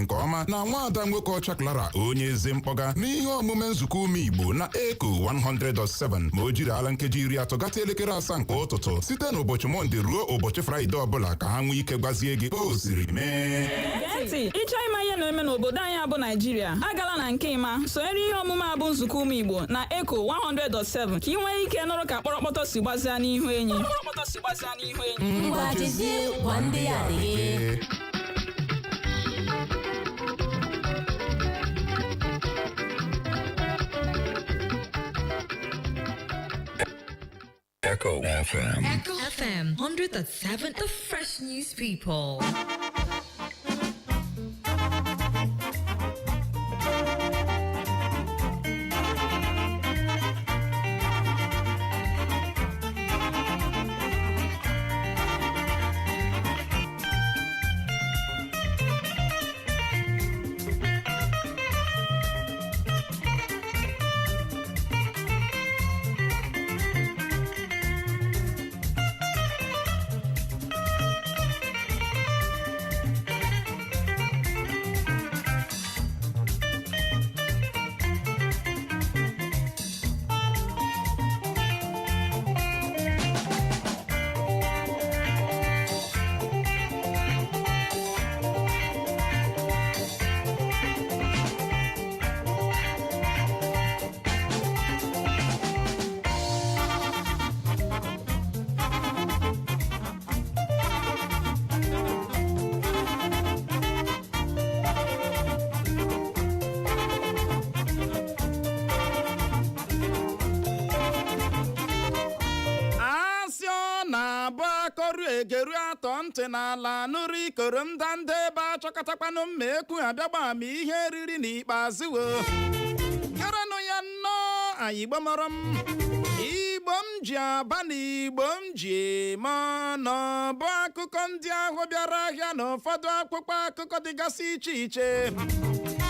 Nke ọma na nwaada nwoke ọcha Clara, onye eze mkpọga n'ihe omume nzukọ ụmụ Igbo na Eko 100.7, ma o jiri ala nkeji 30 gata elekere 7 nke ụtụtụ, site n'ụbọchị Mọnde ruo ụbọchị Fraịde ọbụla, ka ha nwee ike gwazie gị o siri mee. Gee ntị, ịchọ ịma ihe na-eme n'obodo anyị abụ Naijiria, agala na nke ịma sonyere ihe omume a bụ nzukọ ụmụ Igbo na Eko 100.7, ka ị nwee ike nụrụ ka kpọrọkpọtọ si gbazia n'ihu enyi. Ngwa, jezie gwa ndị ya adịghị. Echo FM. Echo FM 100.7, the fresh news people. Asị ọ na-abụ akọrụ egeru atọ ntị n'ala nụrụ ikoro ndanda ebe achọkọtakwanụ mma ekwu abịagba ma ihe riri n'ikpeazụ wo kerenụ ya nnọọ. Anyị gbamọrọ m Igbo m ji aba na Igbo m ji eme ọnụ bụ akụkọ ndị ahụ bịara ahịa na ụfọdụ akwụkwọ akụkọ dịgasị iche iche,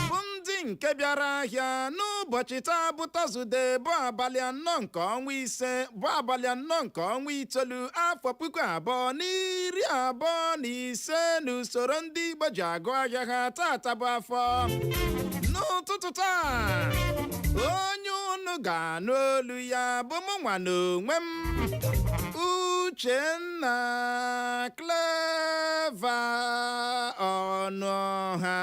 bụ ndị nke bịara ahịa n'ụbọchị taa bụ Tọzdee, bụ abalị 4 nke ọnwa 5, bụ abalị 4 nke ọnwa 9, afọ 2025, n'usoro ndị Igbo ji agụ ahịa ha. Tata bụ afọ. N'ụtụtụ taa, onye unu ga-anụ olu ya bụ mụ nwa n'onwe m, Uchenna Clever Ọnụọha,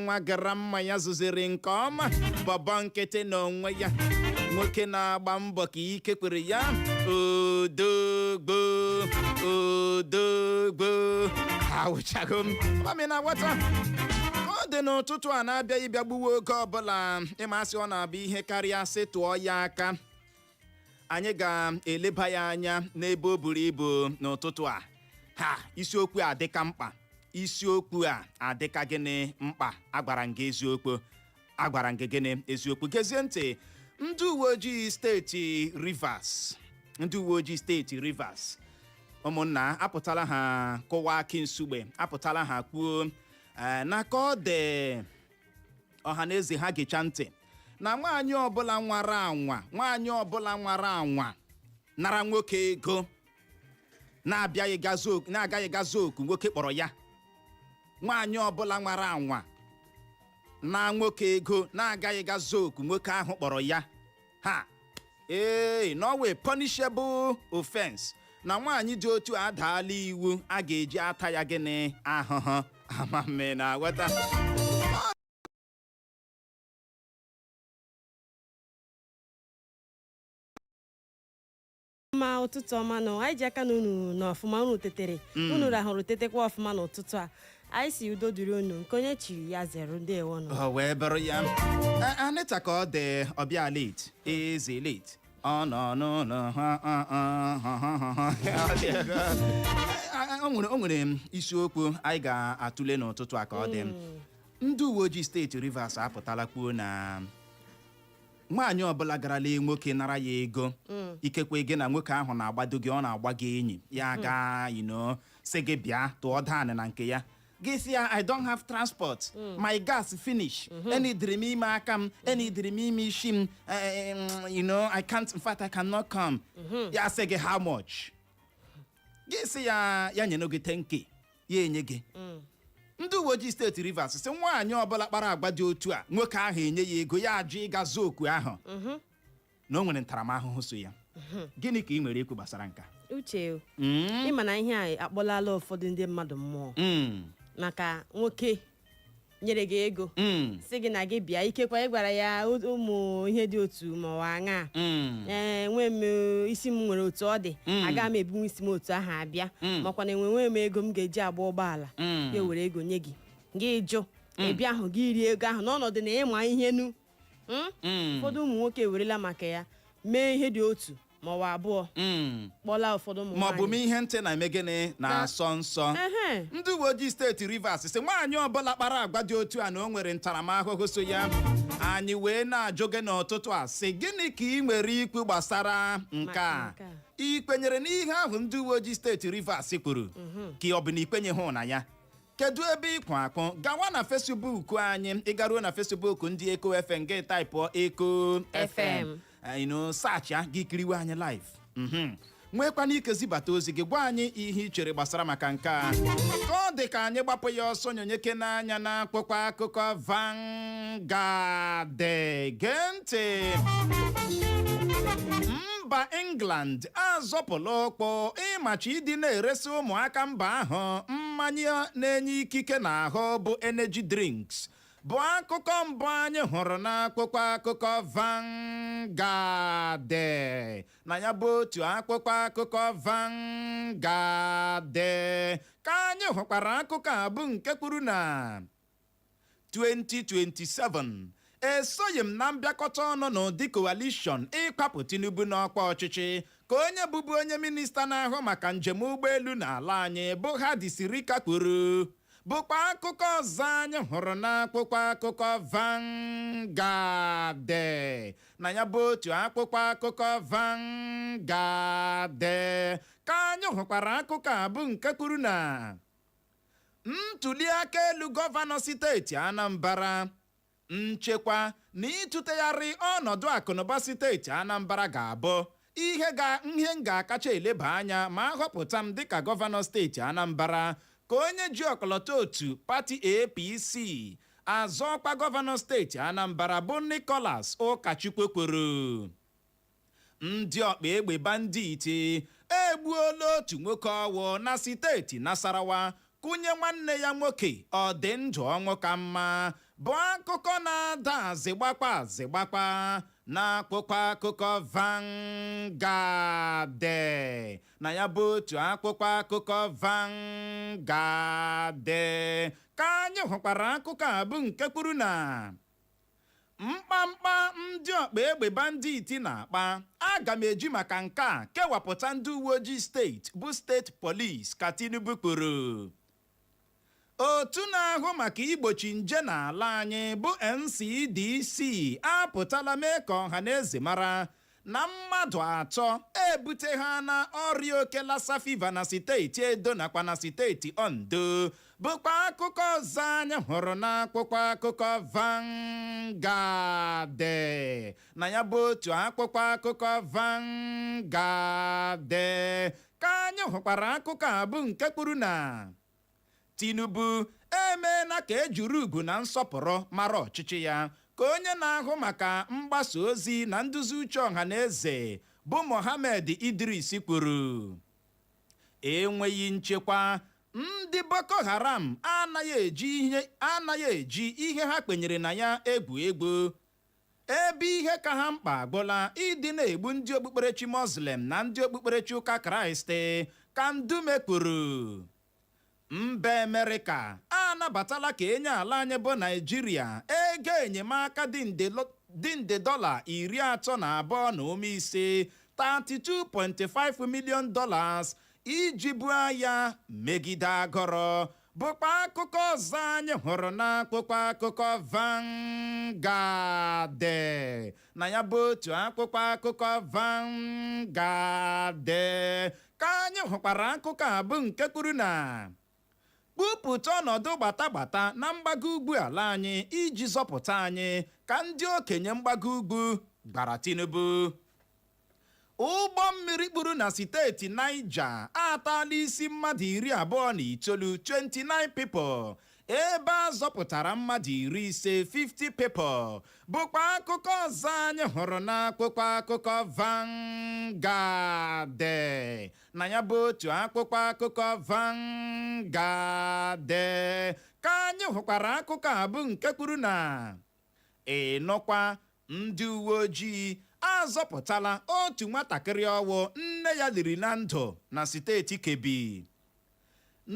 nwa gara mma ya zụziri nke ọma, bọbọ nkịtị n'onwe ya, nwoke na-agba mbọ ka ike kwere ya, odogbo odogbo awụchago m mami na wata. Ọ dị n'ụtụtụ a na-abịa ịbịa gbuwe oge ọbụla ịmasị ọ na-abụ ihe karịa sị tụọ ya aka. Anyị ga-eleba ya anya n'ebe o buru ibu n'ụtụtụ a. Ha isiokwu a dịka mkpa, isiokwu a adịka gịnị mkpa. Agwara m gị eziokwu, agwara m gị gịnị? Eziokwu. Gezie ntị. Ndị uwe ojii steeti Rivers, ndị uwe ojii steeti Rivers, ụmụnna, apụtala ha kụwa akị nsugbe, apụtala ha kwuo na ka ọ dị ọha na eze ha gecha ntị na nwaanyị ọbụla nwara anwa, nwaanyị ọbụla nwara anwa nara nwoke ego na-abịaghị na-agaghị gazu oku nwoke kpọrọ ya, nwaanyị ọbụla nwara anwa na nwoke ego na-agaghị gazu oku nwoke ahụ kpọrọ ya, ha ee na ọ wee punishable offense, na nwaanyị dị otu a adaala iwu a ga-eji ata ya gịnị? Ahụhụ. Amame na aghọta. Ma ụtụtụ ọma nọ. Anyị ji aka na unu nọ ọfụma, unu tetere, unu rahụrụ tetekwa ọfụma n'ụtụtụ a. Anyị si udo dịrị unu. Nke onye chiri ya zere. Ndewo nọ. Ọ wee bụrụ ya. Anita, ka ọ dị ọbịa late, eze late, ọ nọ n'ụlọ ha ha, ha, ha, ha, ha. Ọ dị ego. O nwere isiokwu anyị ga-atụle n'ụtụtụ a. Ka ọ dị, ndị uwe ojii steeti Rivers apụtala kwuo na nwaanyị ọbụla gara lee nwoke nara ya ego, ikekwe gị na nwoke ahụ na-agbado gị, ọ na-agba gị enyi ya, gaa sị gị bịa tụọ danị na nke ya, gị sị ya, "I don't have transport, my gas finish, enidiri m ime aka m, enidiri m ime isi m, I can't, in fact I cannot come." Ya sị gị, "How much?" Gị sị ya, ya nyere gị 10K, ya enye gị. Ndị uwe ojii steeti Rivers sị nwaanyị ọbụla kpara agwa dị otu a, nwoke ahụ enye ya ego, ya ajụ ịga zuo oku ahụ, na o nwere ntaramahụhụ so ya. Gịnị ka ị nwere ikwu gbasara nka? Uche, ịma na ihe a akpọlala ụfọdụ ndị mmadụ mmụọ maka nwoke nyere gị ego, si gị na gị bịa, ikekwa ị gwara ya ụmụ ihe dị otu ma ọ aṅaa. Ee, nwee m isi m nwere otu ọ dị, aga m ebunwe isi m otu ahụ abịa, makwa na enwe m ego m ga-eji agba ụgbọala. Ya were ego nye gị, gị jụ ịbịa ahụ, gị rie ego ahụ n'ọnọdụ na ịma ihe nu. Ụfọdụ ụmụ nwoke ewerela maka ya mee ihe dị otu ma ọ bụ abụọ, kpọla ụfọdụ ụmụ Ma ọ bụ nwaanyị. ihe ntị na-eme gịnị na-asọ nsọ. Ndị uwe ojii steeti Rivers sị nwaanyị ọbụla kpara agwa dị otu a na o nwere ntaramahụhụ so ya. Anyị wee na-ajụ gị n'ụtụtụ a sị, gịnị ka ị nwere ikwu gbasara nke a? Maka nke a. Ị kwenyere n'ihe ahụ ndị uwe ojii steeti Rivers kwuru, ka ọ bụ na ikwenyeghị na ya? Kedu ebe ịkwụ akwụ? Gawa na Facebook anyị. Ị garuo na Facebook ndị Eko FM, gị typeụọ Eko FM, search ya, gị kiriwe anyị live. Nwekwana ike zibata ozi gị, gwa anyị ihe ị chere gbasara maka nke a. Ka ọ dị ka anyị gbapụ ya ọsọ nyonyeke n'anya na akwụkwọ akụkọ Vanguard. Gee ntị, mba England azọpụla ụkpụ ịmachi ịdị na-eresi ụmụaka mba ahụ mmanya na-enye ikike n'ahụ bụ energy drinks, bụ akụkọ mbụ anyị hụrụ n'akwụkwọ akụkọ Vanguard. Na ya bụ otu akwụkwọ akụkọ Vanguard ka anyị hụkwara akụkọ a bụ nke kwuru na 2027 esoghị m na mbịakọta ọnụ n'ụdị coalition ịkwapụ Tinubu n'ọkwa ọchịchị, ka onye bụbu onye minista na-ahụ maka njem ụgbọelu n'ala anyị bụ Hadi Sirika kwuru, bụkwa akụkọ ọzọ anyị hụrụ n'akwụkwọ akụkọ Vanguard. Na ya bụ otu akwụkwọ akụkọ Vanguard ka anyị hụkwara akụkọ a bụ nke kwuru na ntuli aka elu gọvanọ steeti Anambra, nchekwa na ịtụtegharị ọnọdụ akụnụba steeti Anambra ga-abụ ihe ga ihe m ga-akacha eleba anya ma ahọpụta m dịka gọvanọ steeti Anambra, ka onye ji ọkọlọtọ otu pati APC azọ ọkwa gọvanọ steeti Anambra bụ Nicholas Ụkachukwu kwuru. Ndị ọkpa egbe bandit egbuola otu nwoke ọwụ na steeti Nasarawa, kụnye nwanne ya nwoke ọ dị ndụ ọnwụ ka mma, bụ akụkọ na-ada azịgbakpa azịgbakpa n'akwụkwọ akụkọ Vanguard. Na ya bụ otu akwụkwọ akụkọ Vanguard ka anyị hụkwara akụkọ a bụ nke kwuru na mkpamkpa ndị ọkpa egbe bandit na-akpa, aga m eji maka nke a kewapụta ndị uwe ojii steeti bụ state police, ka Tinubu kwuru. Otu na-ahụ maka igbochi nje n'ala anyị bụ NCDC apụtala mee ka ọha na eze mara na mmadụ atọ ebute ha na ọrịa oke Lassa fever na steeti Edo nakwa na steeti Ondo, bụkwa akụkọ ọzọ anyị hụrụ n'akwụkwọ akụkọ Vanguard. Na ya bụ otu akwụkwọ akụkọ Vanguard ka anyị hụkwara akụkọ a bụ nke kwuru na Tinubu emeela ka ejiri ugwu na nsọpụrụ mara ọchịchị ya, ka onye na-ahụ maka mgbasa ozi na nduzi uche ọha na eze bụ Mohammed Idris kwuru. Enweghị nchekwa, ndị Boko Haram anaghị eji ihe ha kwenyere na ya egwu egwu, ebe ihe ka ha mkpa agwụla ịdị na-egbu ndị okpukperechi Muslim na ndị okpukperechi ụka Kraịst, ka Ndume kwuru. Mba Amerịka anabatala ka enye ala anyị bụ Naijiria ego enyemaka dị nde dọla 32.5, $32.5 million, iji buo agha megide agụrụ, bụkwa akụkọ ọzọ anyị hụrụ n'akwụkwọ akụkọ Vanguard. Na ya bụ otu akwụkwọ akụkọ Vanguard ka anyị hụkwara akụkọ a bụ nke kwuru na kpụpụta ọnọdụ gbata gbata na mgbago ugwu ala anyị iji zọpụta anyị, ka ndị okenye mgbago ugwu gbara Tinubu. Ụgbọ mmiri kpuru na steeti Niger ataala isi mmadụ 29, 29 people. Ebe a zọpụtara mmadụ 50, 50 people, bụkwa akụkọ ọzọ anyị hụrụ n'akwụkwọ akụkọ Vanguard. Na ya bụ otu akwụkwọ akụkọ Vanguard ka anyị hụkwara akụkọ a, bụ nke kwuru na ịnụkwa, ndị uwe ojii azọpụtala otu nwatakịrị ọwụ nne ya liri na ndụ na steeti Kebbi.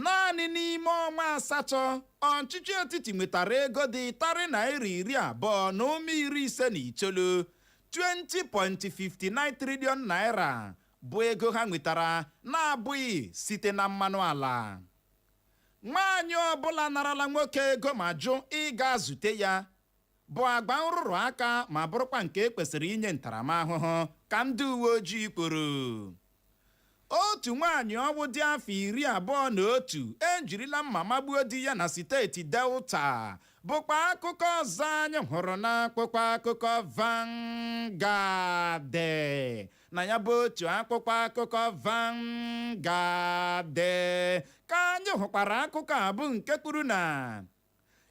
Naanị n'ime ọnwa 8, ọchịchị etiti nwetara ego dị tarị naira 20.59, 20.59 trillion naira, bụ ego ha nwetara na-abụghị site na mmanụ ala. Nwaanyị ọbụla narala nwoke ego ma jụ ịga zute ya bụ agba nrụrụ aka ma bụrụkwa nke ekwesịrị inye ntaramahụhụ, ka ndị uwe ojii kwuru. Otu nwaanyị ọwụ dị afọ 21 ejirila mma magbuo di ya na steeti Delta, bụkwa akụkọ ọzọ anyị hụrụ n'akwụkwọ akụkọ Vanguard. Na ya bụ otu akwụkwọ akụkọ Vanguard ka anyị hụkwara akụkọ a, bụ nke kwuru na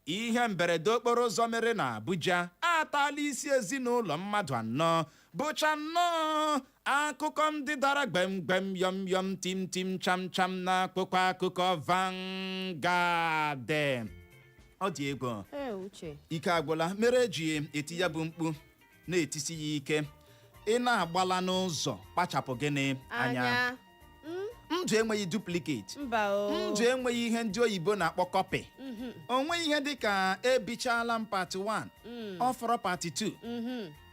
ihe mberede okporo ụzọ mere na Abuja atala isi ezinụlọ mmadụ anọ. Bụcha nnọọ akụkọ ndị dara gbemgbem, yọm yọm, tim tim, cham cham na akwụkwọ akụkọ Vanguard. Ọ dị egwu. Ee, Uche. Ike agwụla mere eji eti ya bụ mkpu na-etisi ya ike. Ị na-agbala n'ụzọ, kpachapụ gịnị anya. Anya. Ndụ enweghị duplicate. Mba o. Ndụ enweghị ihe ndị oyibo na-akpọ copy. O nweghị ihe dị ka ebichala m part 1, ọ fọrọ part 2.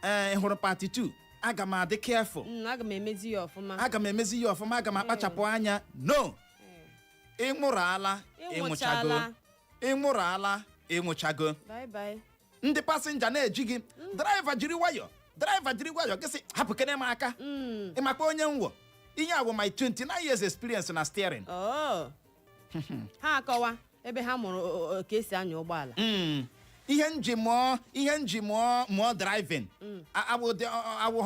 Ee, ị hụrụ part 2, aga m adị careful. Aga m emezi ya ọfụma. Aga m emezi ya ọfụma, aga m akpachapụ anya. No, ịnwụrụ ala, ịnwụchago. Ịnwụchala. Ịnwụrụ ala, ịnwụchago. Bye bye. Ndị passenger na-eji gị, "Driver, jiri nwayọ, driver, jiri nwayọ." Gị sị, "Hapụ kene m aka." Ịmakwa onye nwọ ihe a bụ my 29 years experience na steering. Oh. Ha akọwa ebe ha mụrụ ka esi anya ụgbọala. Ihe nji mụọ driving awụghị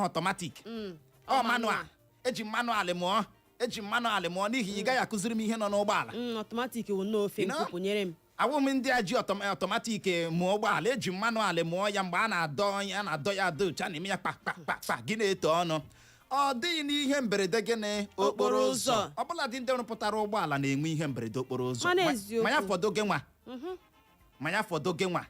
automatic, ọ manual. Eji manual mụọ, eji manual mụọ, n'ihi ị gaghị akụziri m ihe nọ n'ụgbọala. Automatic wụ nnọọ ofe You know? nkwupụ nyere m. Awụ m ndị a ji automatic mụọ ụgbọala. Eji manual mụọ ya. Mgbe a na-adọ ya, a na-adọ ya adọ otu a na-eme ya, kpa kpa kpa kpa, gị na-eto ọnụ. Ọ dịghị n'ihe mberede gịnị? Okporo ụzọ. Ọbụla dị, ndị rụpụtara ụgbọala na-enwe ihe mberede okporo ụzọ. Mana eziokwu. Ma ya fọdụ gị nwa, ma ya fọdụ gị nwa.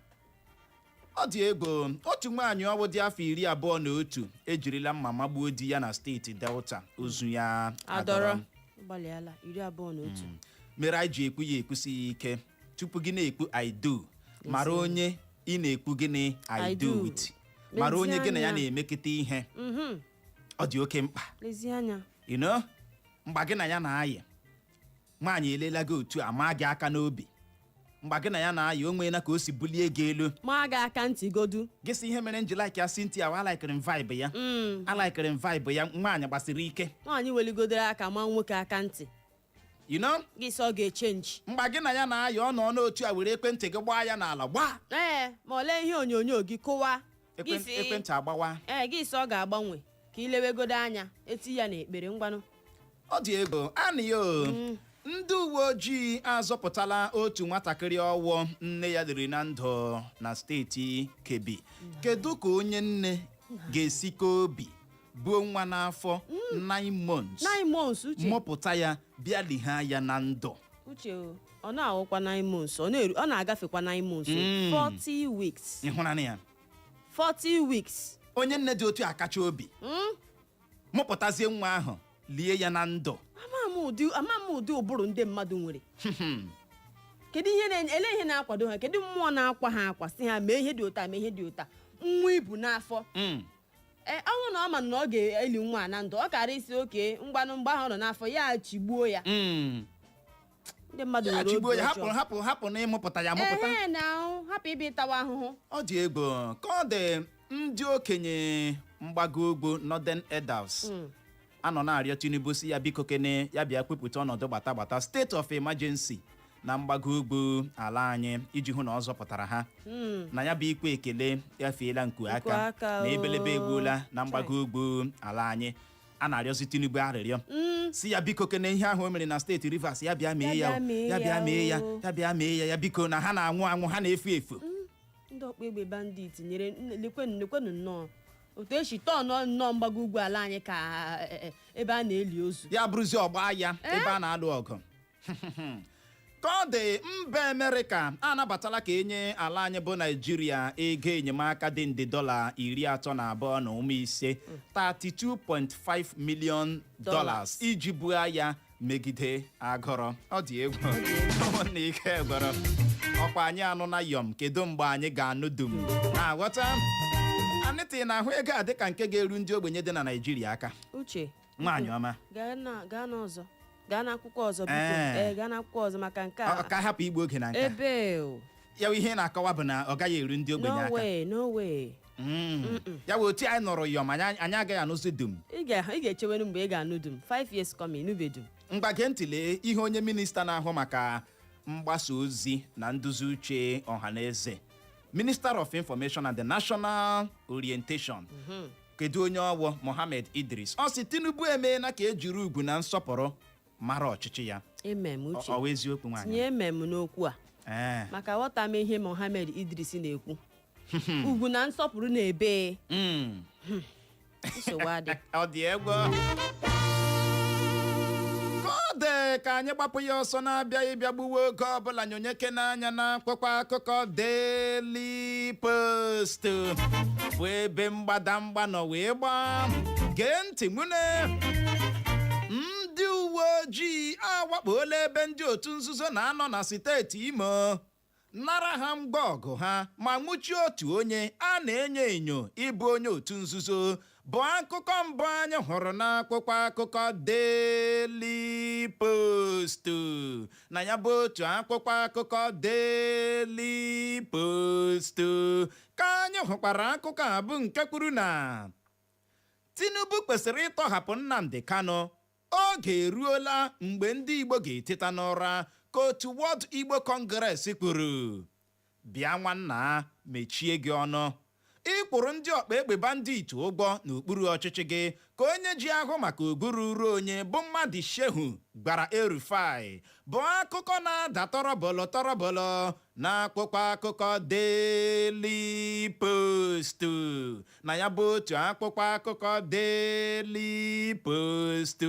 Ọ dị egwu. Otu nwaanyị ọwụ dị afọ 21 ejirila mma magbuo di ya na steeti Delta, ozu ya adọrọ. Gbalịala, 21. Mere anyị ji ekwu ya, ekwusi ya ike, tupu gị na-ekwu "I do", mara onye ị na-ekwu gịnị "I I do" do. with. Mara onye gị na ya Lezie anya. na-emekọta ihe. Ọ dị oke mkpa. Lezie anya. You know, mgbe gị na ya na-ayị, nwaanyị elela gị otu a, maa gị aka n'obi. Mgbe gị na ya na-ayị, o nweela ka o si bulie gị elu. Maa gị aka ntị godu. Gị sị ihe mere m ji like ya, Cynthia, wa alikiri m vibe ya, alikiri m vibe ya. Nwaanyị gbasiri ike. Nwaanyị weligodoro aka maa nwoke aka ntị. You know, Gị sị ọ ga-echange. Mgbe gị na ya na-ayị, ọ nọ n'otu a were ekwentị gị gbaa ya n'ala, gbaa. Ee, ma olee ihe onyonyo gị kụwa gị. Ekwentị agbawa. Ee, gị sị ọ ga-agbanwe ka ilewegodo anya, eti ya n'ekpere ngwanụ. Ọ dị egwu anị ya o. Ndị uwe ojii azọpụtala otu nwatakịrị ọwụ nne ya dịrị na ndụ na steeti Kebbi. Kedu ka onye nne ga-esi ka obi buo nwa n'afọ 9 months? 9 months, Uche. Mụpụta ya, bịa ligha ya na ndụ. Uche o, ọ na-awụkwa 9 months, ọ na-eru, ọ na-agafekwa 9 months o. 40 weeks. Ịhụnanya ya. 40 weeks. Onye nne dị otu akacha obi mụpụtazie nwa ahụ, lie ya na ndụ. Ama m ụdị ụbụrụ ndị mmadụ nwere. Kedu ihe na ele ihe na-akwado ha? Kedu mmụọ na-akwa ha akwa si ha mee ihe dị ụta, mee ihe dị ụta, nwa ibu n'afọ? Ee, ọnwụ na ọ ma na ọ ga-eli nwa a na ndụ, ọ kara isi oke ngwanụ mgbe ahụ ọ nọ n'afọ ya chigbuo ya. Ndị mmadụ Ya nwere obi chigbuo ya, hapụ ọjọọ. Hapụ, hapụ na ịmụpụta ya amụpụta. Ehe, na ahụ hapụ ịbịa ịtawa ahụhụ. Ọ dị egwu ka ọ dị. Ndị okenye mgbago ugwu, Northern Elders, anọ na-arịọ Tinubu si ya biko kene, ya bịa kwupụta ọnọdụ gbata gbata, state of emergency, na mgbago ugwu ala anyị iji hụ na ọ zọpụtara ha. Na ya bụ ikwe ekele efeela nku aka aka na ebelebe o. egbuola na mgbago ugwu ala anyị. A na-arịọzi Tinubu arịrịọ, si ya biko kene ihe ahụ o mere na steeti Rivers, ya bịa mee ya Ya o, bịa mee ya bịa ya mee ya, o. ya bịa mee ya, ya biko, na ha na-anwụ anwụ, ha na-efu efu. Ndị ọkpa egbe bandit nyere lekwenu, lekwenu nnọọ otu esi tọọ nnọọ mgbago ugwu ala anyị ka ebe a na-eli ozu. Ya bụrụzi ọgba agha ebe a na-alụ ọgụ ka ọ dị. Mba Amerịka anabatala ka enye ala anyị bụ Naijiria ego enyemaka dị nde $32.5, $32.5 million, iji buo agha megide agụrụ. Ọ dị egwu, ụmụnna, ike gwọrọ ọkwa anyị anụ na yọm. Kedu mgbe anyị ga-anụ dum na-aghọta anịtị na ahụ ego a dịka nke ga-eru ndị ogbenye dị na Naijiria aka? Uche. Nwaanyị ọma. Gaa na, gaa n'ọzọ, gaa n'akwụkwọ ọzọ biko. Ee. Ee, gaa n'akwụkwọ ọzọ maka nke a. Ka hapụ igbu oge na nke a. Ebe o. Ya bụ ihe ị na-akọwa bụ na ọ gaghị eru ndị ogbenye No aka? way, no way. Ya bụ otu anyị nụrụ yọm, anyị agaghị anụzi dum. Ị ga-echewere mgbe ị ga-anụ dum. 5 years coming, nube dum. Mgbage ntị, lee ihe onye minista na-ahụ maka mgbasa ozi na nduzi uche ọha na eze, Minister of Information and the National Orientation, kedu onye ọwụ? Mohammed Idris. Ọ sị Tinubu emeela ka ejiri ugwu na nsọpụrụ mara ọchịchị ya. Emem, Uche. Ọ wụ eziokwu, nwaanyị? Tinye emem n'okwu a. Ee. Maka ghọta m ihe Mohammed Idris na-ekwu, ugwu na nsọpụrụ na-ebe. Nsogbu adị. Ọ dị egwu ka ọ dị. Ka anyị gbapụ ya ọsọ na-abịa ịbịa gbuwe oge ọbụla. Nyonyeke n'anya na akwụkwọ akụkọ Daily Post bụ ebe mgbadamgba nọ wee gbaa. Gee ntị nwune, ndị uwe ojii awakpola ebe ndị otu nzuzo na-anọ na steeti Imo, nara ha mgba ọgụ ha ma nwụchie otu onye a na-enyo enyo ịbụ onye otu nzuzo, bụ akụkọ mbụ anyị hụrụ n'akwụkwọ akụkọ Daily Post. Na ya bụ otu akwụkwọ akụkọ Daily Post ka anyị hụkwara akụkọ a bụ nke kwuru na Tinubu kwesịrị ịtọhapụ Nnamdi Kanu, oge eruola mgbe ndị Igbo ga-eteta n'ụra, ka otu World Igbo Congress kwuru. Bịa nwanna, mechie gị ọnụ, ịkwụrụ ndị ọkpa egbe bandit ụgwọ n'okpuru ọchịchị gị, ka onye ji ahụ maka ugwu ruru onye bụ mmadụ Shehu gwara El-Rufai, bụ akụkọ na-ada tọrọbọlọ tọrọbọlọ na akwụkwọ akụkọ Daily Post. Na ya bụ otu akwụkwọ akụkọ Daily Post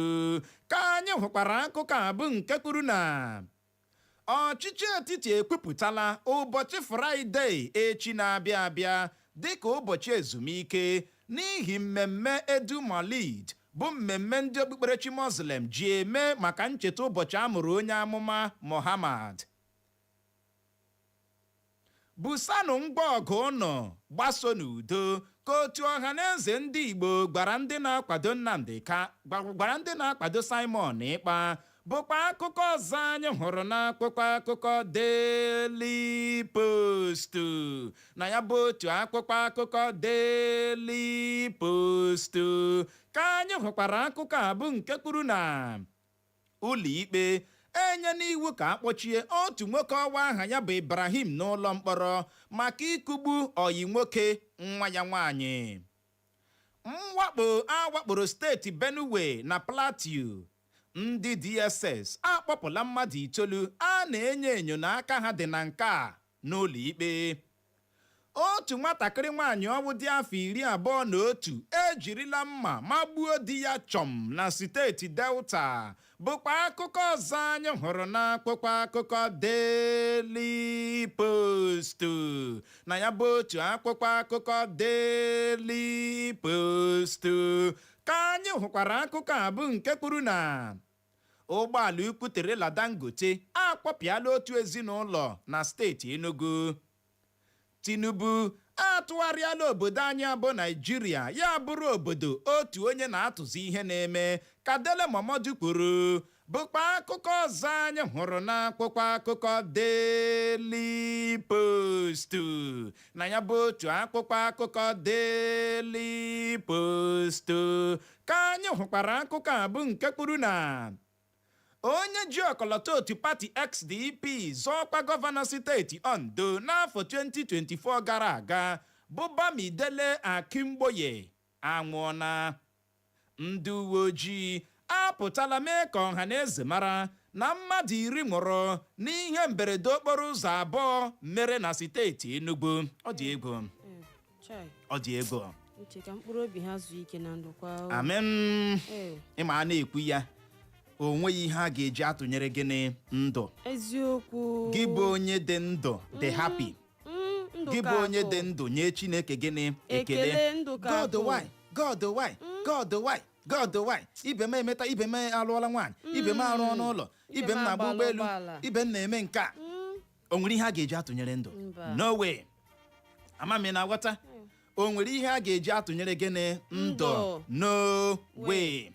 ka anyị hụkwara akụkọ a bụ nke kwuru na ọchịchị etiti ekwupụtala ụbọchị Fraịde echi na-abịa abịa dịka ụbọchị ezumike n'ihi mmemme Eid Maulid, bụ mmemme ndị okpukperechi Muslim ji eme maka ncheta ụbọchị a mụrụ onye amụma Muhammad. Busanụ ngwa ọgụ ụnụ, gbaso n'udo, ka otu ọha na eze ndị Igbo gwara ndị na-akwado Nnamdi ka gwara ndị na-akwado Simon Ekpa, bụkwa akụkọ ọzọ anyị hụrụ n'akwụkwọ akụkọ Daily Post. Na ya bụ otu akwụkwọ akụkọ Daily Post ka anyị hụkwara akụkọ a bụ nke kwuru na ụlọikpe enye n'iwu ka akpọchie otu nwoke ọwa aha ya bụ Ibrahim n'ụlọ mkpọrọ maka ịkụgbu ọyị nwoke nwa ya nwaanyị. Mwakpo awakporo steeti Benue na Plateau, ndị DSS akpọpụla mmadụ 9 a na-enyo enyo na aka ha dị na nke a n'ụlọ ikpe. Otu nwatakịrị nwaanyị ọnwụ dị afọ 21 ejirila mma magbuo di ya chọm na steeti Delta, bụkwa akụkọ ọzọ anyị hụrụ n'akwụkwọ akụkọ Daily Post. Na ya bụ otu akwụkwọ akụkọ Daily Post ka anyị hụkwara akụkọ a bụ nke kwuru na ụgbọala ukwu trailer Dangote akpọpịala otu ezinụlọ na steeti Enugu. Tinubu atụgharịala obodo anyị abụ Naijiria ya bụrụ obodo otu onye na-atụzi ihe na-eme, ka Dele Momodu kwuru, bụkwa akụkọ ọzọ anyị hụrụ n'akwụkwọ akụkọ Daily Post. Na ya bụ otu akwụkwọ akụkọ Daily Post ka anyị hụkwara akụkọ a bụ nke kwuru na onye ji ọkọlọtọ otu pati SDP zọọkwa gọvanọ steeti Ondo n'afọ 2024 gara aga bụ Bamidele Akingboye anwụọna. Ndị uwe ojii apụtala mee ka ọha na eze mara na mmadụ 10 nwụrụ n'ihe mberede okporo ụzọ abụọ mere na steeti Enugu. Ọ dị egwu. Chai, Ọ dị egwu. Uche, ka mkpụrụ obi ha zuo ike na ndokwa o. Amen. Ee, Ịma a na-ekwu ya, o nweghị ihe a ga-eji atụnyere gịnị? Ndụ. Eziokwu. Gị bụ onye dị ndụ dị happy. Ndụ Gị ka bụ onye akụ. dị ndụ, nye Chineke gịnị? Ekele, ndụ ka God akụ. why? God why? God why? God why? Ibe m emeta, ibe m alụọla nwaanyị, ibe m arụọ n'ụlọ, ibe m na-agba agbala ụgbọelu, ụgbọala. ibe m na-eme nke a. O nwere ihe a ga-eji atụnyere ndụ? Mba. No way. Ama m ị na-aghọta. O nwere ihe a ga-eji atụnyere gịnị? Ndụ. Ndụ. No way.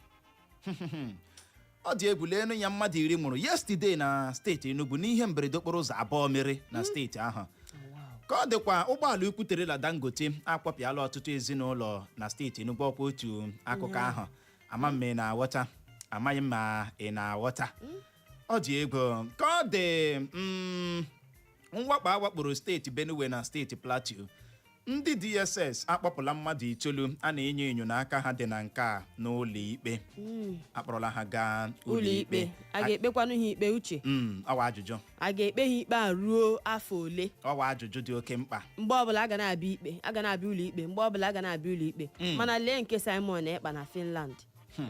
Ọ dị egwu. Leenu ya, mmadụ 10 nwụrụ yesterday na steeti Enugu n'ihe mberede okporo ụzọ abụọ mere na steeti ahụ. Ka ọ dịkwa, ụgbọala ukwu trailer Dangote akwapịala ọtụtụ ezinụlọ na steeti Enugu. Ọkwa otu akụkọ ahụ. Ama m ma ị na-aghọta, amaghị m ma ị na-aghọta. Ọ dị egwu. Ka ọ dị, mwakpo awakporo steeti Benue na steeti Plateau, ndị DSS akpọpụla mmadụ itoolu a na-enyo enyo n'aka ha dị na nke a n'ụlọ ikpe. Akpọrọla ha gaa ụlọ ụlọ ikpe. ikpe. A ga-ekpekwanụ ha ikpe, Uche? Ọwa ajụjụ. A ga-ekpe ha ikpe a ruo afọ ole? Ọwa ajụjụ dị oke mkpa. Mgbe ọbụla a ga na-abịa ikpe, a ga na-abịa ụlọ ikpe, mgbe ọbụla a ga na-abịa ụlọ ikpe. Mana lee nke Simon Ekpa na Finland,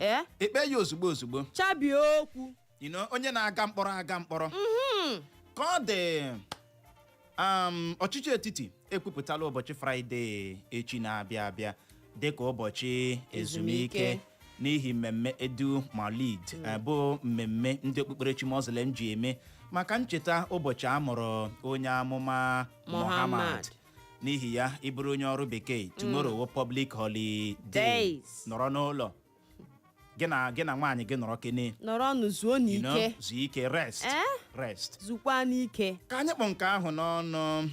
ee. Ekpe ya ozugbo ozugbo. Chabie okwu. Onye na-aga mkpọrọ aga mkpọrọ. Ka ọ dị, ọchịchị etiti ekwupụtala ụbọchị Fraịde echi na-abịa abịa dịka ụbọchị ezumike ezumike n'ihi mmemme Eid Maulid, bụ mmemme ndị okpukperechi Muslim ji eme maka ncheta ụbọchị a mụrụ onye amụma Muhammad. Muhammad. N'ihi ya, ịbụrụ onye ọrụ bekee, tomorrow wụ public holiday. Days. Nọrọ n'ụlọ, gị na nwaanyị gị nọrọ kene. Nọrọnụ zuo n'ike. Zuo ike, rest. Eh? Rest. Zukwa n'ike. Ka anyị kpọ nke ahụ n'ọnụ.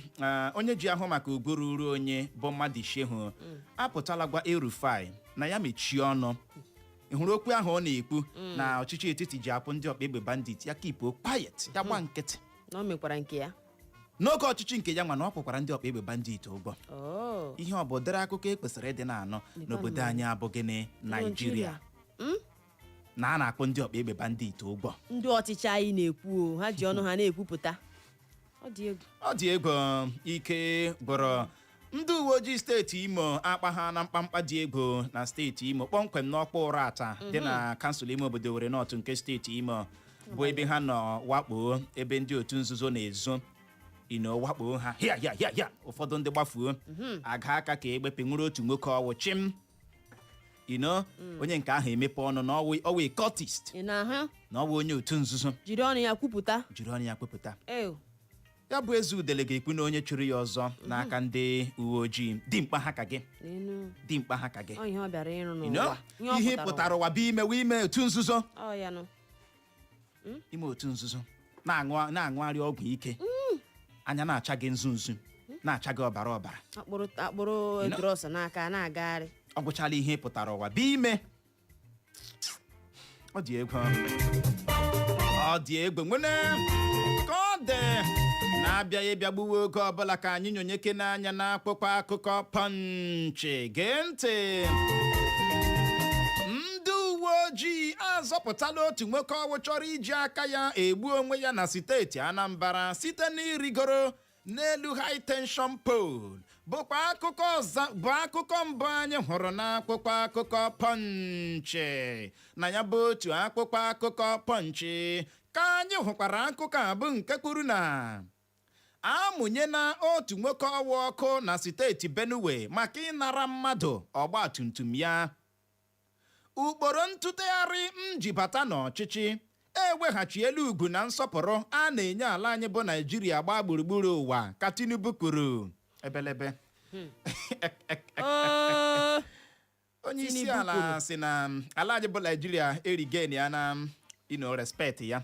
Onye ji ahụ maka ugwu ruru onye bụ Mmadụ Shehu apụtala gwa El-Rufai na ya mechie ọnụ. Ị hụrụ okwu ahụ ọ na-ekwu na ọchịchị etiti ji akwụ ndị ọkpa egbe bandit, ya keep quiet, ya gba nkịtị. Na o mekwara nke ya. N'oge ọchịchị nke ya nwa, na ọ kwụkwara ndị ọkpa egbe bandit ụgwọ. Oh. Ihe ọ bụ ụdịrị akụkọ e kwesịrị ịdị na-anọ n'obodo anyị abụghị Naijiria na a na-akpọ ndị ọkpa egbe bandit ụgwọ. Ndị ọchịchị anyị na-ekwu o, ha ji ọnụ ha na-ekwupụta. Ọ dị egwu. Ọ dị egwu. Ike gwọrọ. Ndị uwe ojii steeti Imo akpa ha na mkpamkpa dị egwu na steeti Imo, kpọmkwem n'ọkpa ụra ata dị na kansụl ime obodo Owerri North nke steeti Imo, bụ ebe ha nọ wakpo ebe ndị otu nzuzo na-ezo ino, wakpo ha hịa hịa hịa hịa. Ụfọdụ ndị gbafuo aga aka ka egbepe nwere otu nwoke ọwụ chim ino. Onye nke ahụ emepe ọnụ na ọwụ cultist, Ị na-ahụ? na ọwụ onye otu nzuzo. Jiri ọnụ ya kwupụta. Jiri ọnụ ya kwupụta. Ew. Ya bụ eze udele ga-ekwu na onye chụrụ ya ọzọ n'aka ndị uwe ojii dimkpa ha ka gị. N'enu. Dimkpa ha ka gị. Ọ ihe ọ bịara ịrụ You know? n'ụwa. Ihe ọ Ihe pụtara. pụtara ụwa bụ imewe ime otu nzuzo. Ọ ya nụ. Ime otu nzuzo, na-aṅụ na-aṅụgharị ọgwụ ike, anya na-acha gị nzu nzu, na-acha gị ọbara ọbara. Akpụrụ akpụrụ. You know? Drọs n'aka na-agagharị. Ọ gwụchala ihe pụtara ụwa bụ ime. Ọ dị egwu, ọ dị egwu nwene. Ka ọ dị na-abịaghị ịbịa gbuwe oge ọbụla, ka anyị nyonyeke n'anya n'akwụkwọ akụkọ Punch. Gee ntị, ndị uwe ojii azọpụtala otu nwoke ọwụ chọrọ iji aka ya egbu onwe ya na steeti Anambra site n'irigoro n'elu high tension pole, bụkwa akụkọ ọzọ bụ akụkọ mbụ anyị hụrụ n'akwụkwọ akụkọ Punch. Na ya bụ otu akwụkwọ akụkọ Punch ka anyị hụkwara akụkọ a bụ nke kwuru na amụnyena otu nwoke ọwa ọkụ na steeti Benue maka ịnara mmadụ ọgba tum tum ya. Ukporo ntụtegharị njibata n'ọchịchị eweghachiela ugwu na nsọpụrụ a na-enye ala anyị bụ Naijiria gbaa gburugburu ụwa, ka Tinubu kwuru. Ebelebe. Oo. Onye isi Tinubu ala kwuru. si na ala anyị bụ Naijiria erigen ya na respect ya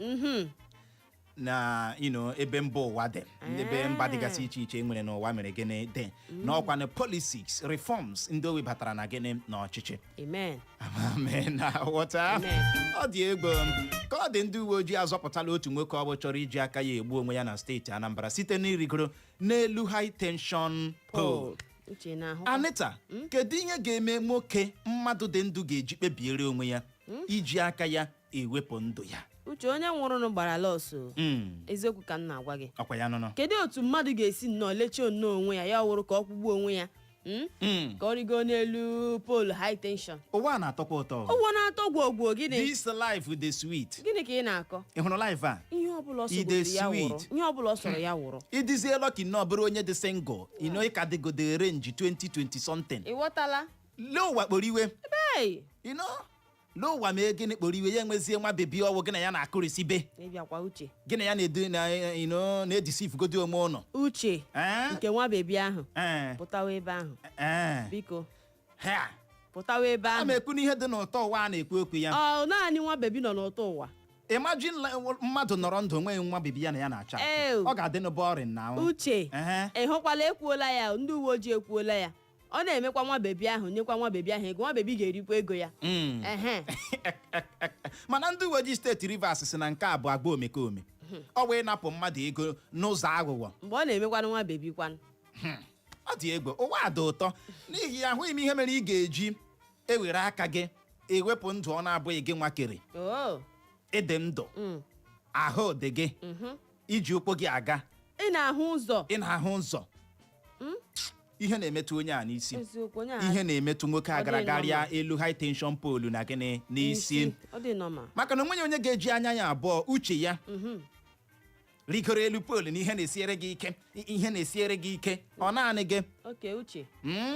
na ebe mba ụwa dị, ebe mba dịgasị iche iche nwere n'ụwa mere gịnị dị n'ọkwa na policies, reforms ndị o webatara na gịnị n'ọchịchị. Amen. Amen. Na ghọta. Amen. Ọ dị egwu. Ka ọ dị, ndị uwe ojii azọpụtala otu nwoke ọ bụ chọrọ iji aka ya egbu onwe ya na steeti Anambra site n'irigoro n'elu high tension pole. Uche na-ahụ. Anita, kedu ihe ga-eme nwoke mmadụ dị ndụ ga-eji kpebiere onwe ya iji aka ya ewepụ ndụ ya? Uche, onye nwụrụnụ gbara loss. Eziokwu ka m na-agwa gị. Ọkwa ya nụnụ. Kedu otu mmadụ ga-esi nnọọ lechie nnọọ onwe ya, ya wụrụ ka ọ kwụgbuo onwe ya, Ka ọ rigo n'elu pole high tension? Ụwa a na-atọkwa ụtọ. Ụgwọ na-atọ gwogwo gịnị? This life dey sweet. Gịnị ka ị na-akọ? Ị hụrụ life a? Ihe ọbụla ọ Ide sọrọ ya wụrụ. sweet. Ihe ọbụla ọ sọrọ ya wụrụ. Ịdịzie lucky nnọọ bụrụ onye dị single, ị know, ịka dịgode range 2020 something. Ị ghọtala? Lee ụwa kpọrọ iwe. Hey! You know, lee ụwa mee gịnị kpọrọ iwe, ya enwezie nwa baby ọwụ gị na ya na-akụrịsị be. Ịbịakwa, Uche. Gị na ya na-edu na, you know, na-edeceive godi onwe ụnọ. Uche, Eh? nke nwa baby ahụ, Eh, pụtawa ebe ahụ. eh. Biko, Ha. pụtawa ebe A ahụ. ma ekwu n'ihe dị n'ụtọ ụwa a na-ekwu okwu ya. Ọ naanị nwa baby nọ n'ụtọ ụwa? Imagine mmadụ nọrọ ndụ nwee nwa baby ya na ya na-acha. Ew. Ọ ga-adị boring na. Uche, Ehe. ị hụkwala, ekwuola ya, ndị uwe ojii ekwuola ya. Ọ na-emekwa nwa baby ahụ, nyekwa nwa baby ahụ ego, nwa baby ga-erikwa ego ya. Ehe. Mana ndị uwe ojii steeti Rivers si na nke a bụ agba omekome, ọ wee napụ mmadụ ego n'ụzọ aghụghọ. Mgbe ọ na-emekwanụ nwa baby kwanụ? Ọ dị egwu. Ụwa dị ụtọ n'ihi ya ahụghị m ihe mere ị ga-eji ewere aka gị ewepụ ndụ ọ na-abụghị gị nwa kere. Oo. Ịdị ndụ, ahụ dị gị, iji ụkwụ gị aga, Ị na-ahụ ụzọ. Ị na-ahụ ụzọ. Ihe na-emetụ onye a n'isi. Eziokwu, onye a Ihe na-emetụ nwoke a Ọ gara dị garịa normal. elu high tension pole na gịnị n'isi. Ọ dị normal. Maka na onweghị onye ga-eji anya ya abụọ, uche ya, rigoro elu pole na ihe na-esiere gị ike, ihe na-esiere gị ike, ọ naanị gị. Oke, Uche,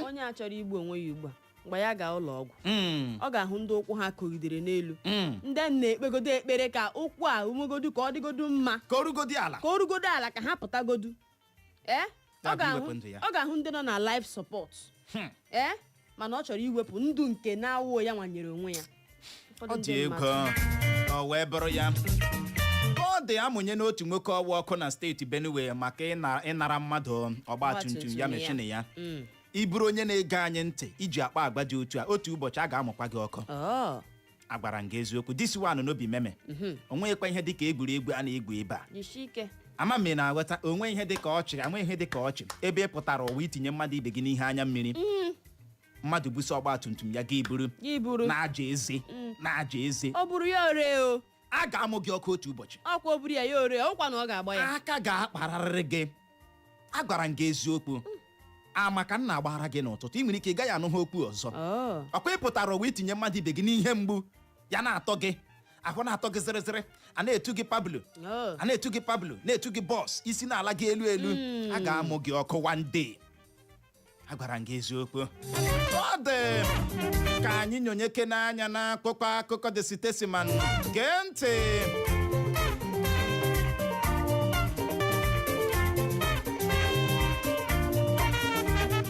onye a chọrọ igbu onwe ya ugbu a, mgbe ya gaa ụlọ ọgwụ, ọ ga-ahụ ndị ụkwụ ha kụgidere n'elu, ndị na-ekpegodo ekpere ka ụkwụ a umegodu, ka ọ dịgodu mma, ka o rugodi ala, ka o rugodo ala, ka ha pụtagodu, ee. Ya Ọ bụ ga-ahụ iwepụ ndụ ya. Ọ ga-ahụ ndị nọ na life support, ee, mana ọ chọrọ iwepụ ndụ nke na-awụ ya nwanyere onwe ya. Ụfọdụ Ọ ndị dị egwu. mmadụ. Ọ wee bụrụ ya ka ọ dị amụnye n'otu nwoke ọwa ọkụ na steeti Benue maka ịnara mmadụ ọgba tum tum ya, machine ya. Ị bụrụ onye na-ege anyị ntị, iji akpa agwa dị otu a, otu ụbọchị a ga-amụkwa gị ọkụ. Ọ, Agwara m gị eziokwu. This one no be meme. Onweghịkwa ihe dịka egwuregwu a na-egwu ebe a. Jisie ike. Ama m ị na-aghọta. Onwe ihe dịka ọchị, anwe ihe dịka ọchị ebe ị pụtara ụwa itinye mmadụ ibe gị n'ihe anya mmiri. Mmadụ buso ọgba tum tum ya, gị buru Gị buru. na-aja eze, na-aja eze. Ọ bụrụ ya ore o. A ga-amụ gị ọkụ otu ụbọchị. Ọkwa o buru ya, ya ore, ọkwa na ọ ga-agba ya. Aka ga-akpararịrị gị. Agwara m gị eziokwu. Ama ka m na-agbara gị n'ụtụtụ, ị nwere ike ị gaghị anụ ha okwu ọzọ. Ọ, Ọkwa ị pụtara ụwa itinye mmadụ ibe gị n'ihe mgbu, ya na-atọ gị ahụ, na-atọ gị zịrịzịrị, a na-etu gị Pablo, ọ. a na-etu gị Pablo, na-etu gị boss, isi na-ala gị elu elu. A ga-amụ gị ọkụ one day. Agwara m gị eziokwu. Ọ dị ka anyị nyonyeke n'anya na akpụkpọ akụkọ The Statesman. Gee ntị.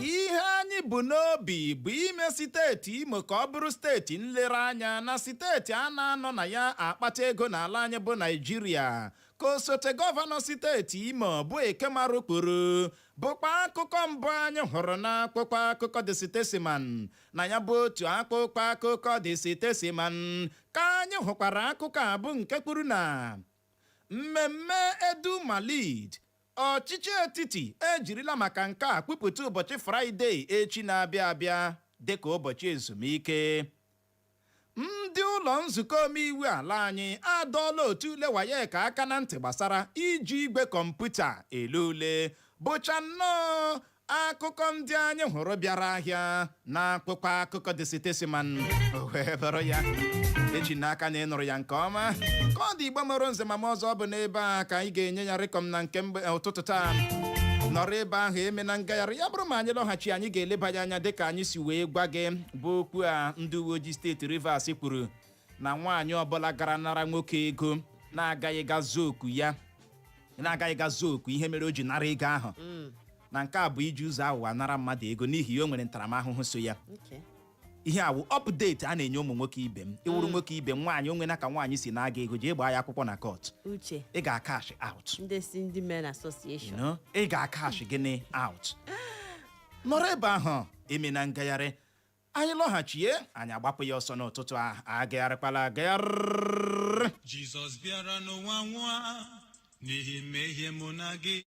Ihe anyị bụ n'obi bụ ime steeti Imo ka ọ bụrụ steeti nlereanya na steeti a na-anọ na ya akpata ego n'ala anyị bụ Naijiria, ka osote gọvanọ steeti Imo bụ Ekemarụ kwuru, bụkwa akụkọ mbụ anyị hụrụ n'akwụkwọ akụkọ The Statesman. Na ya bụ otu akpụkpọ akụkọ The Statesman ka anyị hụkwara akụkọ a bụ nke kwuru na mmemme Edu Malid, ọchịchị etiti ejirila maka nke a kwupụta ụbọchị Fraịde echi na-abịa abịa dịka ụbọchị ezumike. Ndị ụlọ nzukọ omeiwu ala anyị adọọla otu ule WAEC aka na ntị gbasara iji igwe kọmputa ele ule, bụcha nnọọ akụkọ ndị anyị hụrụ bịara ahịa na akwụkwọ akụkọ The Statesman. Wee bụrụ ya, eji n'aka na ị nụrụ ya nke ọma. Ka ọ dị, Igbo mụrụ nze ma m ọzọ, ọ bụ n'ebe a ka anyị ga-enye ya rịkọm na nke mgbe ụtụtụ taa. Nọrọ ebe ahụ, eme na ngagharị ya bụrụ ma anyị lọghachi, anyị ga-eleba ya anya dịka anyị si wee gwa gị, bụ okwu a ndị uwe ojii steeti Rivers kwuru na nwaanyị ọbụla gara nara nwoke ego na-agaghị ga zuo oku ya, na-agaghị ga zuo oku ihe mere o ji nara ego ahụ, na nke a bụ iji ụzọ aghụghọ nara mmadụ ego, n'ihi ya o nwere ntaramahụhụ so ya. Ihe a wụ update a na-enye ụmụ nwoke ibe m. Ịwụrụ nwoke ibe m, nwaanyị onwe na ka nwaanyị si na-aga ego, jee gbaa ya akwụkwọ na court. Uche. Ị ga-acash out. Ndị si ndị men association. You know? Ị ga-acash gịnị out. Nọrọ ebe ahụ, eme na ngagharị. Anyị lọghachie, anyị agbapụ ya ọsọ n'ụtụtụ a. Agagharịkwala agagharị. Jizọs bịara n'ụwa nwụọ n'ihi mmehie mụ na gị.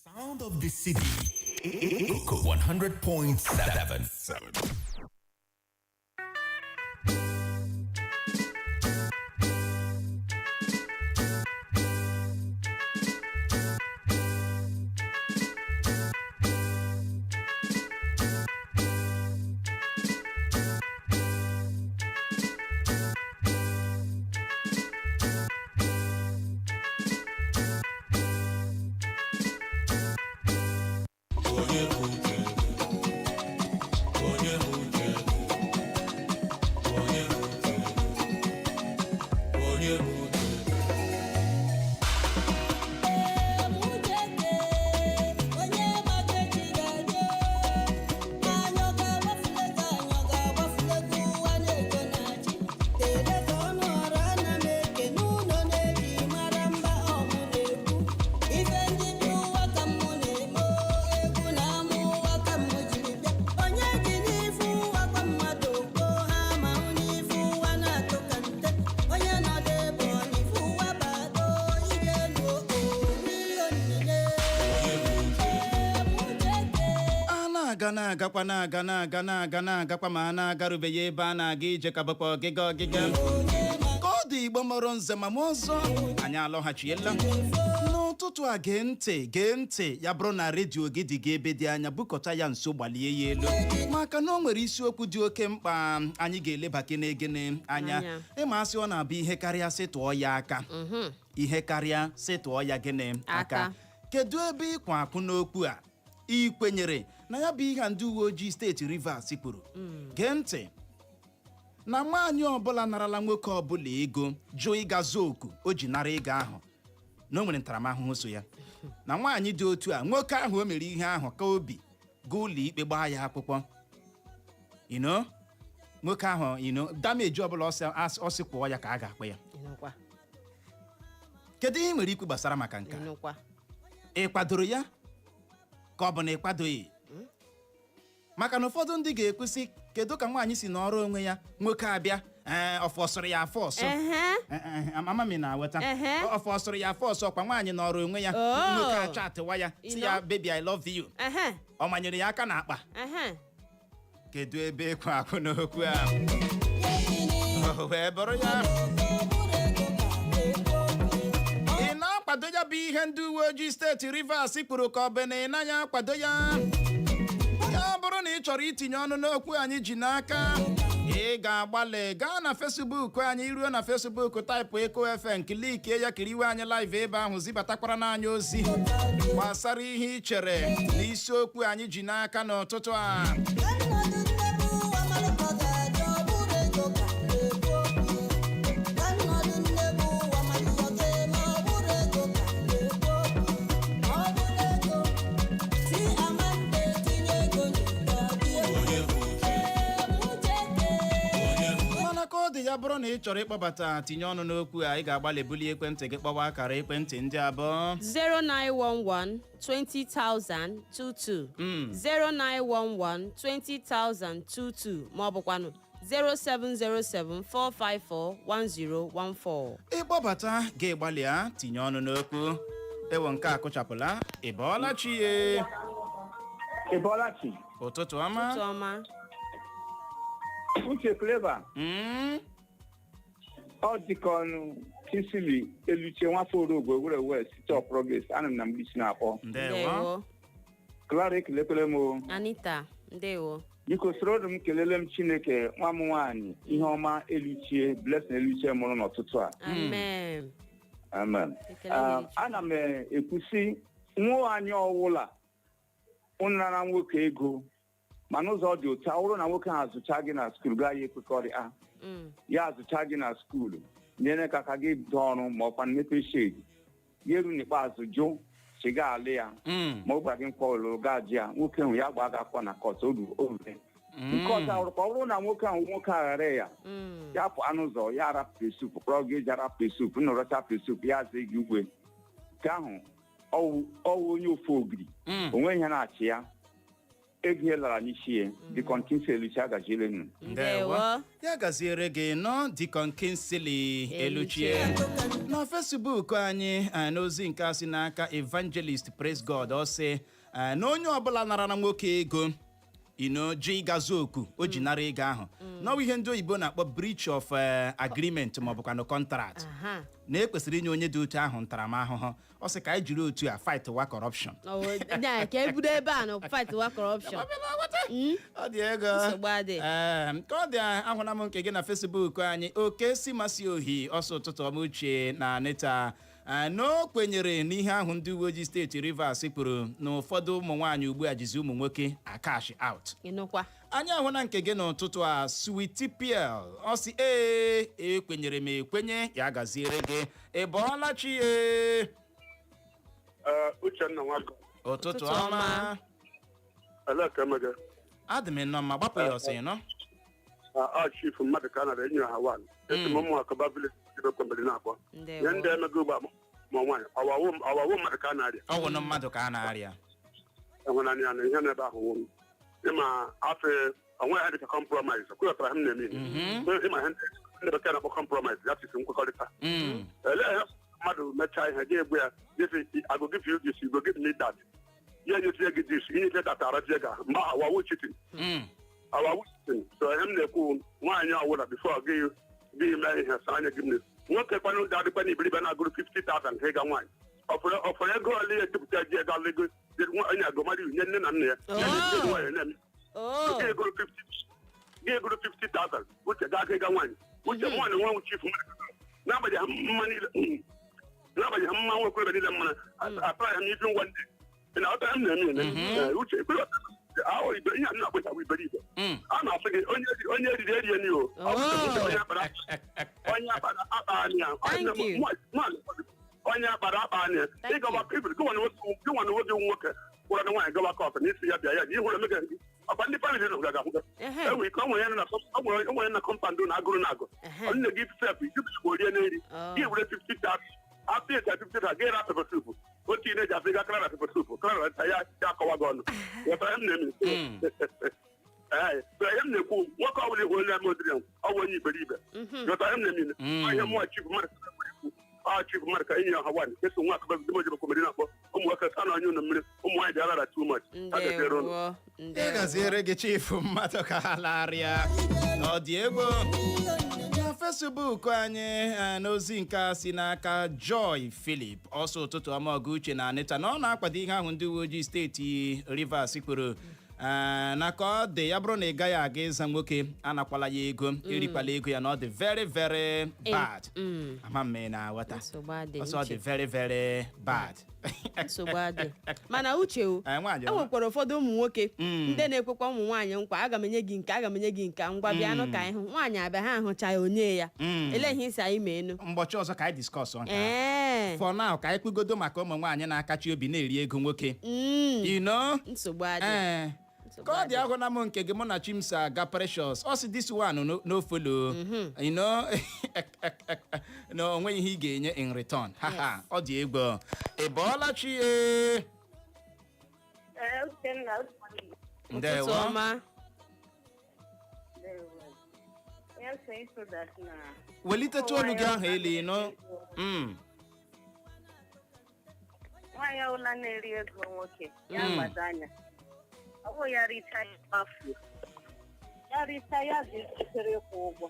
Sound of the city. Echo 100.7. A na-aga, na-agakwa, na-aga, na-aga, na-aga, na-agakwa, ma a na-agarubeghị ebe a na-aga ije, ka bụkwa ọgịga ọgịga ka ọ dị. Igbo mọrọ nze ma m ọzọ, anyị alọghachiela n'ụtụtụ a. Gee ntị, gee ntị. Ya bụrụ na redio gị dị gị ebe dị anya, bukọta ya nso, gbalie ya elu, maka na o nwere isiokwu dị oke mkpa anyị ga-eleba gịnị anya. Anya. Ịma asị ọ na-abụ ihe karịa sị tụọ ya aka, ihe karịa sị tụọ ya gịnị aka. Aka. Kedu ebe ịkwa akwụ n'okwu a? Ị kwenyere na ya bụ ihe a ndị uwe ojii steeti Rivers kwuru? Gee ntị, na nwaanyị ọbụla narala nwoke ọbụla ego, jụ ịga zuo oku o ji nara ego ahụ, na o nwere ntaramahụhụ so ya, na nwaanyị dị otu a, nwoke ahụ o mere ihe ahụ ka obi gaa ụlọ ikpe gbaa ya akwụkwọ, nwoke ahụ damage ọbụla ọ sị kwụọ ya ka a ga-akpụ ya. Ịnụkwa? Kedu ihe ị nwere ikwu gbasara maka nke a? Ịnụkwa? Ị kwadoro ya ka ọ bụ na ị kwadoghị? Maka na ụfọdụ ndị ga-ekwesị, kedu ka nwaanyị si n'ọrụ onwe ya, nwoke abịa, ee, ọ fọsụrụ ya afọ ọsọ. Ama m na-aghọta. Ọ fọsụrụ ya afọ ọsọ kwa, nwaanyị nọrọ onwe ya, nwoke achọ atịwa ya, si ya, "Baby, I love you." Ọ manyere ya aka n'akpa. Kedu ebe ịkwa akwụ n'okwu a? O wee bụrụ ya, ị na-akwado ya bụ ihe ndị uwe ojii steeti Rivers kwuru, ka ọ bụ na ị naghị akwado ya? Ya bụrụ na ị chọrọ itinye ọnụ n'okwu anyị ji n'aka, ị ga-agbalị gaa na Facebook anyị. Ruo na Facebook, type Eko FM, clickie ya, kiriwe anyị live ebe ahụ, zibatakwara n'anya ozi gbasara ihe ị chere n'isiokwu anyị ji n'aka n'ụtụtụ a. Mana ka ọ dị, ya bụrụ na ị chọrọ ịkpọbata tinye ọnụ n'okwu a, ị ga-agbalị bulie ekwentị gị, kpọwa akara ekwentị ndị abụọ: 0911 20022, 0911 20022, ma ọ bụkwanụ 0707 454 1014. Ịkpọbata gị, gbalịa tinye ọnụ n'okwu. Ewo, nke a kụchapụla. Ị bọọla chi ye? Ị bọọla chi? Ụtụtụ ọma. Ụtụtụ ọma. Uche Clever. Ọ dịka ọnụ Kisili Eluche, nwafọ Orogwe, Owerri West, City of Progress. Anọ m na mgbisi na-akpọ. Ndewo. Clara, ekelekwele m o. Anita, ndewo. Biko, soro m kelele m Chineke, nwa m nwaanyị, ihe ọma Eluchie, Blessing Eluchie, mụrụ n'ụtụtụ a. Amen. Amen. Ekele dịrị Chukwu. Ana m ekwusi nwaanyị ọwụla ụnara nwoke ego, ma n'ụzọ dị otu a, ọ bụrụ na nwoke ahụ azụcha gị na school, gaa ya ekwekọrị a ya azụcha gị na school, nyere ka aka gị bido ọrụ, ma ọkwa mmepe shed ya, eru n'ikpeazụ jụ chiga alụ ya, ma ọ gwara gị nkwa ụlọ ga ajụ ya, nwoke ahụ ya gbaa gị akwụkwọ na court orure. Nke ọzọ awụrụ ka ọ bụrụ na nwoke ahụ, nwoke aghara ya, ya pụ anụ ụzọ ya arapụ soup, kpọrọ gị eji arapụ soup, nọrọcha soup, ya zee gị ugwe nke ahụ, ọwụ onye ofe ogiri. Onwe ihe na-achị ya, ego ihe lara n'isi ya. Deacon Kingsley Eluchi, agajielenu. Ndewo. Ya gaziere gị nọ, Deacon Kingsley Eluchie. Na Facebook anyị, n'ozi nke a si n'aka Evangelist Praise God, ọ sị na onye ọbụla nara na nwoke ego ino ji ịgazu oku o ji nara ego ahụ, n'ọbụ ihe ndị oyibo na-akpọ breach of agreement ma ọ bụkwanụ contract, na ekwesịrị inye onye dị otu ahụ ntaramahụhụ. Ọ sị ka anyị jiri otu a fight wa corruption. Ka ebido ebe a na fight wa corruption. Ọ dị ego. Nsogbu adị. Ee, nke ọ dị, ahụla m nke gị na Facebook anyị. Oke si masị ohi ọsọ, ụtụtụ ọma, Uche na Anita. Ee, na o kwenyere n'ihe ahụ ndị uwe ojii steeti Rivers kwuru na ụfọdụ ụmụ nwaanyị ugbu a jizi ụmụ nwoke a cash out. Ịnụkwa. Anyị ahụla nke gị n'ụtụtụ a. Sweetie PL, ọ sị ee, ekwenyere m ekwenye. Ya gaziere gị. Ị bọọla chi ye? Uchenna Nwagọ. Ụtụtụ Ụtụtụ ọma. ọma. Elee ka emege? Adị m nnọọ mma, gbapụ ya ọsọ ịnọ. A chief mmadụ ka a nara enyi ha wan esi m ụmụ akụba village ebe kwembere na-akpọ. Ndewo. Ihe ndị emege ugbu a, ma nwaanyị ọwawo mmadụ ka a na-arịa. Ọ wụ na mmadụ ka a na-arịa. Enwenanya ya na ihe n'ebe ahụ nwụrụ ịma afọ onwe ha dịka compromise kwekọtara m na-eme ịma ihe ndị bekee na-akpọ compromise, ya sisi nkwekọrịta. Elee ihe mmadụ mechaa ihe ga-egbu ya gịsị, "I go give you this, you go give me that." Ya enyetie gị this, inyetie that, arajie gị ahụ mgbe ahụ, awawu cheating. Awawu cheating. So ihe m na-ekwu, nwaanyị ọwụla, before gị gị mee ihe, sa anya gị mmiri. Nwoke kwanụ ga-adịkwa n'iberibe na-agụrụ 50,000 ka ịga nwaanyị ọfọrọ ego ole ya etupụta ji ego alụ ego onye agụmara nye nne na nna ya ya na-esi ego nwaanyị na-eme. Oh. Gị egoro 50, gị egoro 50,000, uche gaa aka ịga nwaanyị. Uche, nwaanyị nwa chief, n'agbanyeghị mma niile, n'agbanyeghị mma nwekwara niile mmana atara ya n'ife ngwa ndị ị na-aghọta m na-eme eme. Uche, ahụ ibe ihe a na-akpụchapụ iberibe a na-asị gị, onye eriri erie n'iho onye akpara onye akpara akpa anya. Thank you. Onye akpara akpa anya ịgawa gị nwa na nwoke nwoke gwara na nwaanyị gawa court n'isi ya bịa ya ji ịhụrụ emega gị ọkwa ndị family nọ ga ahụ. Enwere ike ọ nwere ya na ọ nwere ya na compound na agụrụ na agụ. Nne gị sef ijibụ orie n'eri. Gị were 50,000 after ịta 50,000, gị ra pepper soup otu ị na-eji afọ ịga kara na pepper soup kara na ya ya akọwa gị ọnụ. Ghọtara m na-eme? Ee, so ihe m na-ekwu, nwoke ọbụla ihu onye ame odiri ọ bụ onye iberibe. Ghọtara m na-eme? Ihe mụọ chief mmadụ ekwu, ọ chief mmadụ ka enyi ya ha nwaanyị eso nwa akụba bido mojebe komedi na-akpọ ụmụ nwoke sa na anya unu mmiri, ụmụ nwaanyị dị alara too much. Ha ga-edere unu. Ndewo. Ị Ndewo. gaziere gị, chief mmadụ ka ha larịa. Ọ dị egwu. Na Facebook anyị, n'ozi nke a si n'aka Joy Philip, ọsọ ụtụtụ ọma, ọgụ Uche na Anita, na ọ na-akwado ihe ahụ ndị uwe ojii steeti Rivers kwuru, na ka ọ dị ya bụrụ na ị gaghị aga ịza nwoke, anakwala ya ego, erikwala ego ya, na ọ dị very very bad. Ama m ị na-aghọta. Nsogbu adị. Ọsọ ọ dị Uche. very very bad. Nsogbu adị, mana uche o, Nwaanyị e ọma. nwekwara ụfọdụ ụmụ nwoke ndị na-ekwekwa ụmụ nwaanyị nkwa, "Aga m enye gị nke, aga m enye gị nke, ngwa bịanụ ka ịhụ." Nwaanyị abịa, ha ahụcha ya, onye ya ele ihe isi anyị ma enu. Mgbọchị ọzọ ka anyị discuss nke ahụ. Ee. For now, ka anyị kwugodo maka ụmụ nwaanyị na-akachi obi na-eri ego nwoke. You know? Nsogbu adị. Ee. Nsogbu Ka ọ dị, adị. ahụ na m nke gị, mụ na Chimsa aga Precious, ọ sị this one no, no follow, you know, na o nweghị ihe ị ga-enye in return. Ha ha, ọ dị egwu. Ị bọọla chi ye? Uchenna. Ụtụtụ Ndewo. ọma. Yes, so that na Welitetu olu gị ahụ elu ịnụ. Nwaanyị ọbụla na-eri ego nwoke ya gbado anya, ọ bụghị ya richaa ya kpafuo. Ya richa, ya dị njikere ịkwụ ụgwọ.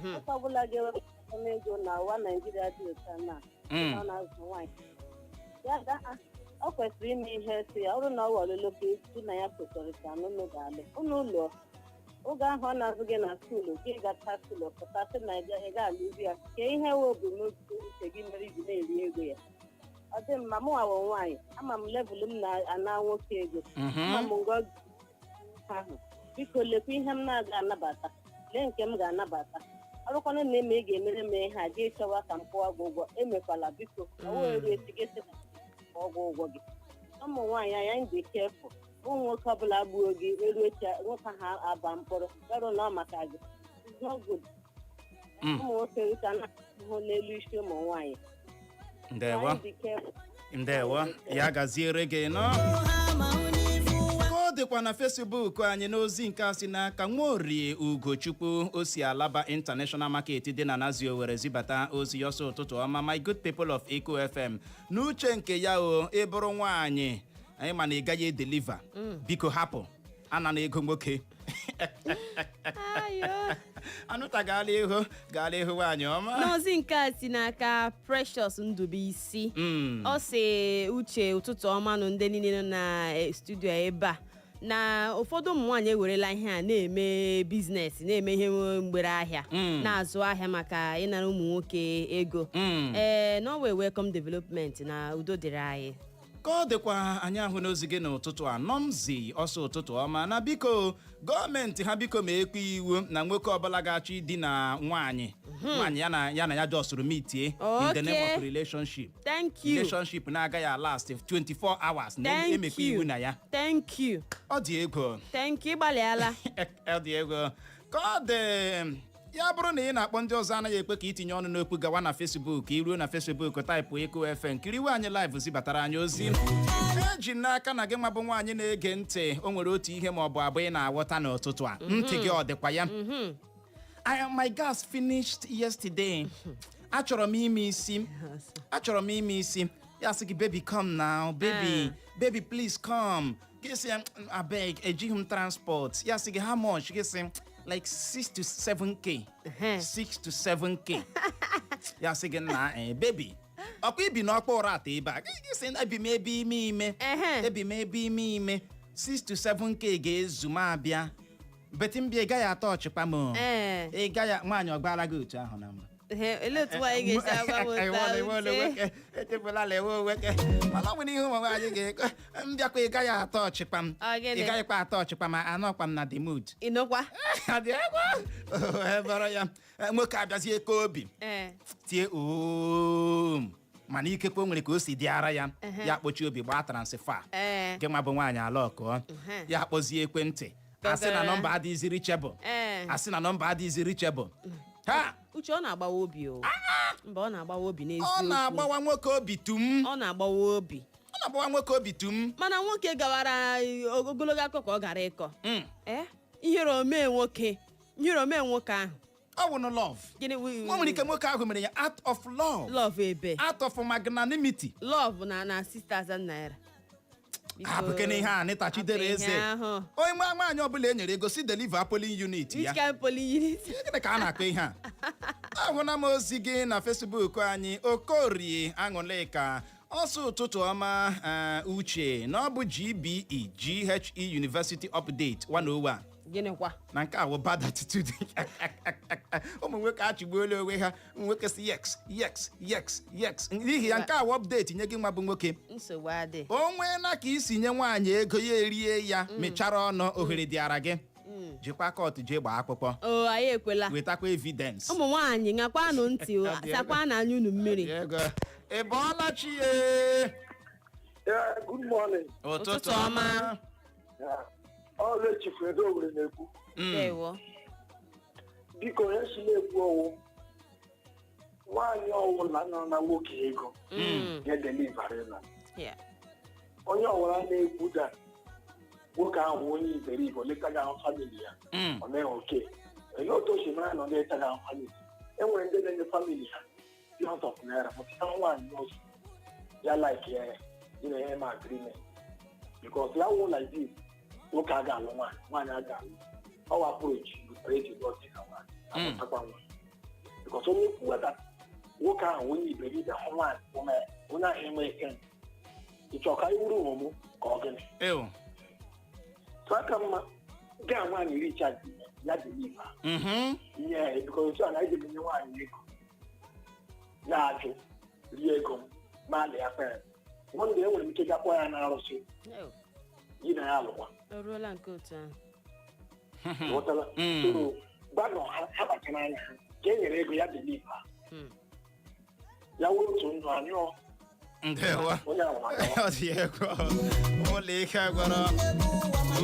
Nwoke ọbụla ga-ewepụta ego na ụwa Naijiria dị ụta na ọ na-azụ nwaanyị ya ga ọ kwesịrị ime ihe si ya. Ọ bụrụ na ọ ghọrọ ka gị na ya kwekọrịta na unu ga-alụ, unu lụọ. Oge ahụ ọ na-azụ gị na school, gị gacha school pụta, sị na ị ga-alụzi ya, ka ihe wee ebumnobi uche gị mere iji na-eri ego ya? Ọ dị mma. Mụ nwawo nwaanyị, ama m level m na-ana nwoke ego. Ama m ngọ ahụ. Biko lekwa ihe m na-aga anabata, lee nke m ga-anabata. Ọrụkwanụ na eme ị ga-emere m ihe a, gị chọwa ka m kwụọ gị ụgwọ, emekwala biko. Ọwụ eru echi gị sị ka ọ gwọ ụgwọ gị. Ụmụ nwaanyị anyị dị careful. Ụmụ nwoke ọbụla gbuo gị, eru echi nwoke ha aba mkpọrọ ọrụ na ọ maka gị. It's not good. Ụmụ nwoke rụta na-ahụ n'elu isi ụmụ nwaanyị. Ndewo. Anyị dị careful. Ndewo, ya gaziere gị nọ. Ka ọ dịkwa na Facebook anyị, n'ozi nke a si n'aka Nwaorie Ugochukwu, o si Alaba International Market dị na Nazi Owere zibata ozi ya. Ọsọ, ụtụtụ ọma, my good people of Eco FM. N'uche nke ya, o ịbụrụ nwaanyị anyị mana ị gaghị e deliver, biko hapụ ana na ego nwoke. Ayo. Anụta, gaala ihu, gaala ihu, nwaanyị ọma. N'ozi nke a si n'aka Precious Ndubuisi, ọ sị, "Uche, ụtụtụ ọma nụ ndị niile nọ na studio ebe a. Na ụfọdụ ụmụ nwaanyị ewerela ihe a na-eme business, na-eme ihe mgbere ahịa, na-azụ ahịa maka ịnara ụmụ nwoke ego. Ee, na ọ wee welcome development na udo dịrị anyị." Ka ọ dịkwa, anyị ahụ n'ozi gị n'ụtụtụ a. Nọmzi, ọsọ, ụtụtụ ọma. Na biko gọọmenti ha biko ma ekwe iwu na nwoke ọbụla ga-achọ idina nwaanyị, nwaanyị ya na ya jọsụrụ meetie in the name of relationship, Thank you. relationship na-agaghị last 24 hours, na Thank emekwa you. iwu na ya. Thank you. Ọ dị egwu. Thank you, ịgbalịala. Ọ dị egwu. Ka ọ dị, ya bụrụ na ị na-akpọ, ndị ọzọ anaghị ekwe ka itinye ọnụ n'okwu. Gawa na Facebook. Iruo na Facebook, type Eko FM, kiriwe anyị live, zibatara anyị ozi. Eji n'aka na gị nwa bụ nwaanyị na-ege ntị, o nwere otu ihe ma ọ bụ abụọ ị na-aghọta n'ụtụtụ a. Ntị gị ọ dịkwa ya? My gas finished yesterday. Achọrọ m ime isi, achọrọ m ime isi. Ya sị gị, "Baby, come now, baby, baby, please come." Gị sị ya, "Abeg, ejighị m transport." Ya sị gị, "How much?" Gị sị, "Like 6 to 7K, 6 to 7K." Ya sị gị, "Nna, baby, ọkwa ibi n'ọkpa ụra ata ebe a?" Gị sị, "Ebi m ebe ime ime, ebi m ebe ime ime. 6 to 7K ga-ezu m abịa, but mbịa, ị gaghị atọ ọchịkwa m o." Ị gaghị. Nwaanyị, ọ gbara gị otu ahụ na mbụ? Elee otu nwaanyị ga-esi agwa m otu ahụ, Uche? Echefula lewe onweke, mana ọ nwere ihe ụmụ nwaanyị ga-ekwe. Mbịakwa, ị gaghị atọ ọchịkwa m. Ọ gịnị? Ị gaghịkwa atọ ọchịkwa ma anọkwa m na the mood. Ịnụkwa? Ọ dị egwu. Ebere ya. Nwoke abịazie ka obi tie oom, mana ikekwe o nwere ka o si dị ara ya. Ya kpochie obi, gbaa transfer. Gị nwa bụ nwaanyị ala ọkụọ. Ya akpọzie ekwentị, asị na nọmba adịghịzi reachable. Asị na nọmba adịghịzi reachable ha. Uche, ọ na-agbawa obi o. Mba, ọ na-agbawa obi Ọ n'eziokwu. na-agbawa nwoke obi tum. Ọ na-agbawa obi. Ọ na-agbawa nwoke obi tum. Mana nwoke gawara ogologo akụkọ ka ọ gara ịkọ. Ee, ihere omee nwoke, ihere omee nwoke ahụ. Ọ wụ no love. Gịnị? O nwere ike nwoke ahụ mere ya out of love. Love ebe? Out of magnanimity. Love na 6000 naira. Biko, Hapụ ihe a, Anita Chidera hapụ Eze. ihe ahụ. Onye nwa nwaanyị ọbụla e nyere ego si deliver polling unit ya. Which kind polling unit? Gịnị ka a na-akọ ihe a? Ahụna m ozi gị na Facebook anyị. Okorie Aṅụlịka, ọsọ, ụtụtụ ọma. Uche, na ọ bụ GBE GHE University Update 101. Gịnịkwa? Na nke a bụ bad attitude. Ụmụ nwoke achịgbuola onwe ha. Ụmụ nwoke si yes, yes, yes, yes. N'ihi ya, nke a bụ update nye gị nwa bụ nwoke. Nsogbu adị. O nwee na ka isi nye nwaanyị ego, ya erie ya, mechara ọnụ, ohere dịara gị, jikwa court jee gbaa akwụkwọ. O, anyị ekwela. Wetakwa evidence. Ụmụ nwaanyị, ṅakwanụ ntị o, Ọ dị egwu. sakwa na anya unu mmiri. Ego, ị bọọla chi ye? Yeah, good morning. Ụtụtụ ọma. Yeah. Ọrụ Chief Edo Owere na-ekwu. Ndewo. Biko, onye si na-ekwu ọwụ, nwaanyị ọwụla nọ na nwoke ego ya deliverịla. Onye ọwụla na-ekwu da nwoke ahụ onye iberibe, letaghị ahụ family ya, ọ meghị oke. Elee otu o si mara na ọ na-etaghị ahụ family? E nwere ndị na-enye family ha billions of naira, pụta nwaanyị ọzọ ya like ya, ya na ya eme agreement, because ya wụ like this, nwoke a ga-alụ nwaanyị, nwaanyị a ga-alụ. Ọwa approach butere eji lụọ di na nwaanyị, amụtakwa nwa, because onye kwuweta nwoke ahụ, onye iberibe hụ nwaanyị ume, onye ahụ enweghị sense. Ịchọ ka iwuru ụmụ ka ọ gịnị? Ew. So aka mma gaa nwaanyị richard ya dị n'ife nye ya, because otu a na eji enye nwaanyị ego, ya ajụ rie ego m ma alị ya fere. One day enwere m ike ga kpọọ ya na arụsị gị na ya alụkwa. O ruola nke otu ahụ. Ghọtala? So gbanọ ha, ha kpachara anya ha ka e nyere ego ya dị n'ife ya wuru otu ndụ anyụọ. Ndewo. Onye ahụ agawa. Ọ dị egwu. Ụlọ ike gwọrọ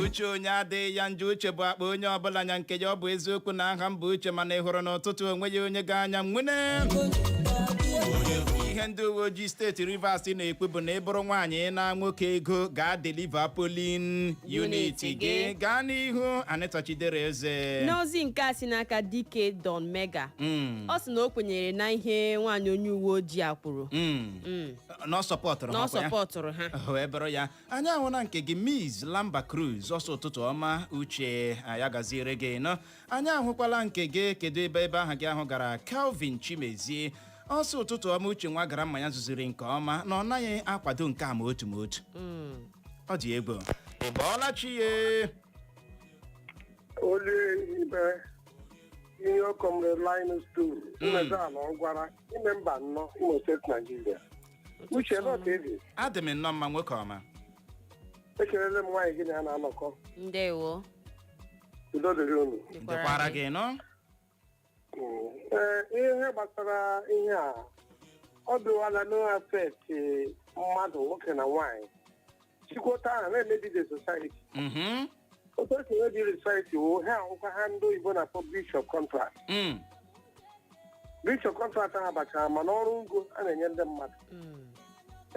uche onye adịghị ya njọ. Uche bụ akpa onye ọbụla nya nke ya. Ọ bụ eziokwu na aha m bụ Uche, mana ị hụrụ n'ụtụtụ onwe ya onye ga-anya nwene. Ihe ndị uwe ojii steeti Rivers na-ekwu bụ na ị bụrụ nwaanyị na nwoke ego, gaa deliver polling unit gị. Gaa n'ihu, Anịta Chidere Eze. N'ozi nke a si n'aka Dike Don Mega, ọ sị na o kwenyere na ihe nwaanyị onye uwe ojii a kwuru. Na ọ sọpọtụrụ na ha ọ kwa ya? Sọpọtụrụ ha. Wee bụrụ ya, anyị ahụla nke gị, Miss Lamba Cruz, ọsọ ụtụtụ ọma Uche, ya gaziere gị nọ. Anyị ahụkwala nke gị. Kedu ebe aha gị ahụ gara? Calvin Chimezie, ọsọ ụtụtụ ọma Uche, nwa gara mmanya zuziri nke ọma na ọ naghị akwado nke a ma otu ma otu. Ọ dị egwu. Ị bọọla chi ye? Olu ibe ihe okomre Linus Stone mmezi ala ọgwara ime mba nnọọ, Imo Steeti, Naijiria. Uche, nọta edi. Adị m nnọọ mma, nwoke ọma. Ekelele m nwaanyị gị na ya na-anọkọ. Ndewo. Udo dịrị unu. Dịkwara gị nọ. Ee, ihe gbasara ihe a, ọ dụwala no affect mmadụ nwoke na nwaanyị chikwota ahụ na-emebi the society. Otu esi emebi the society wụ ha ahụkwa ha ndị oyibo na-akpọ breach of contract. Breach of contract ahụ bachara ma n'ọrụ ngo a na-enye ndị mmadụ,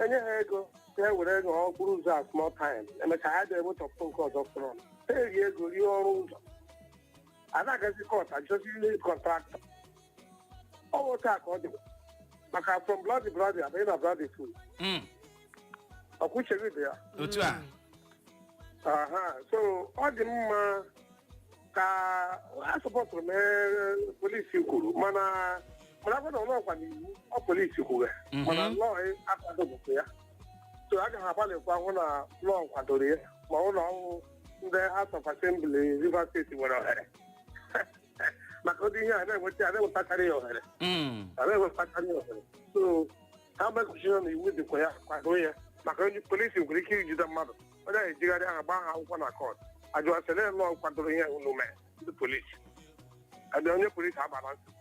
enye ha ego ka e were ego okporo ụzọ a small time, emechaa ha ga-ewetọpụ nke ọzọ fọrọ, ha eri ego rie ọrụ ụzọ, a na-agazi court ajọziri contractor. Ọ bụ otu a ka ọ dị, maka from bloody bloody abụghị na bloody food. Ọkwụcheghị dị ya. Otu a. Aha, so ọ dị mma ka a sọpọtụrụ m ihe polisi kwuru, mana marakwa na ọnọkwa n'iwu ọ polisi kwuru, mana lọọ akwadobụkwa ya, so a gaghị agbalịkwa hụ na lọọ kwadoro ya, ma ụlọ ọrụ ndị House of Assembly Rivers State nwere ohere maka ụdị ihe a na-enweta, a na-enwetakarị ya ohere. A na-enwetakarị ya ohere, so ha mekụchiri na iwu dịkwa ya kwado ya, maka onye polisi nwere ike ijide mmadụ, onye ahụ ejigharị aha gbaa ha akwụkwọ na court, ajụwa sịrị lọọ kwadoro ihe unu mee. Ndị polisi abịa, onye polisi agbara ntị.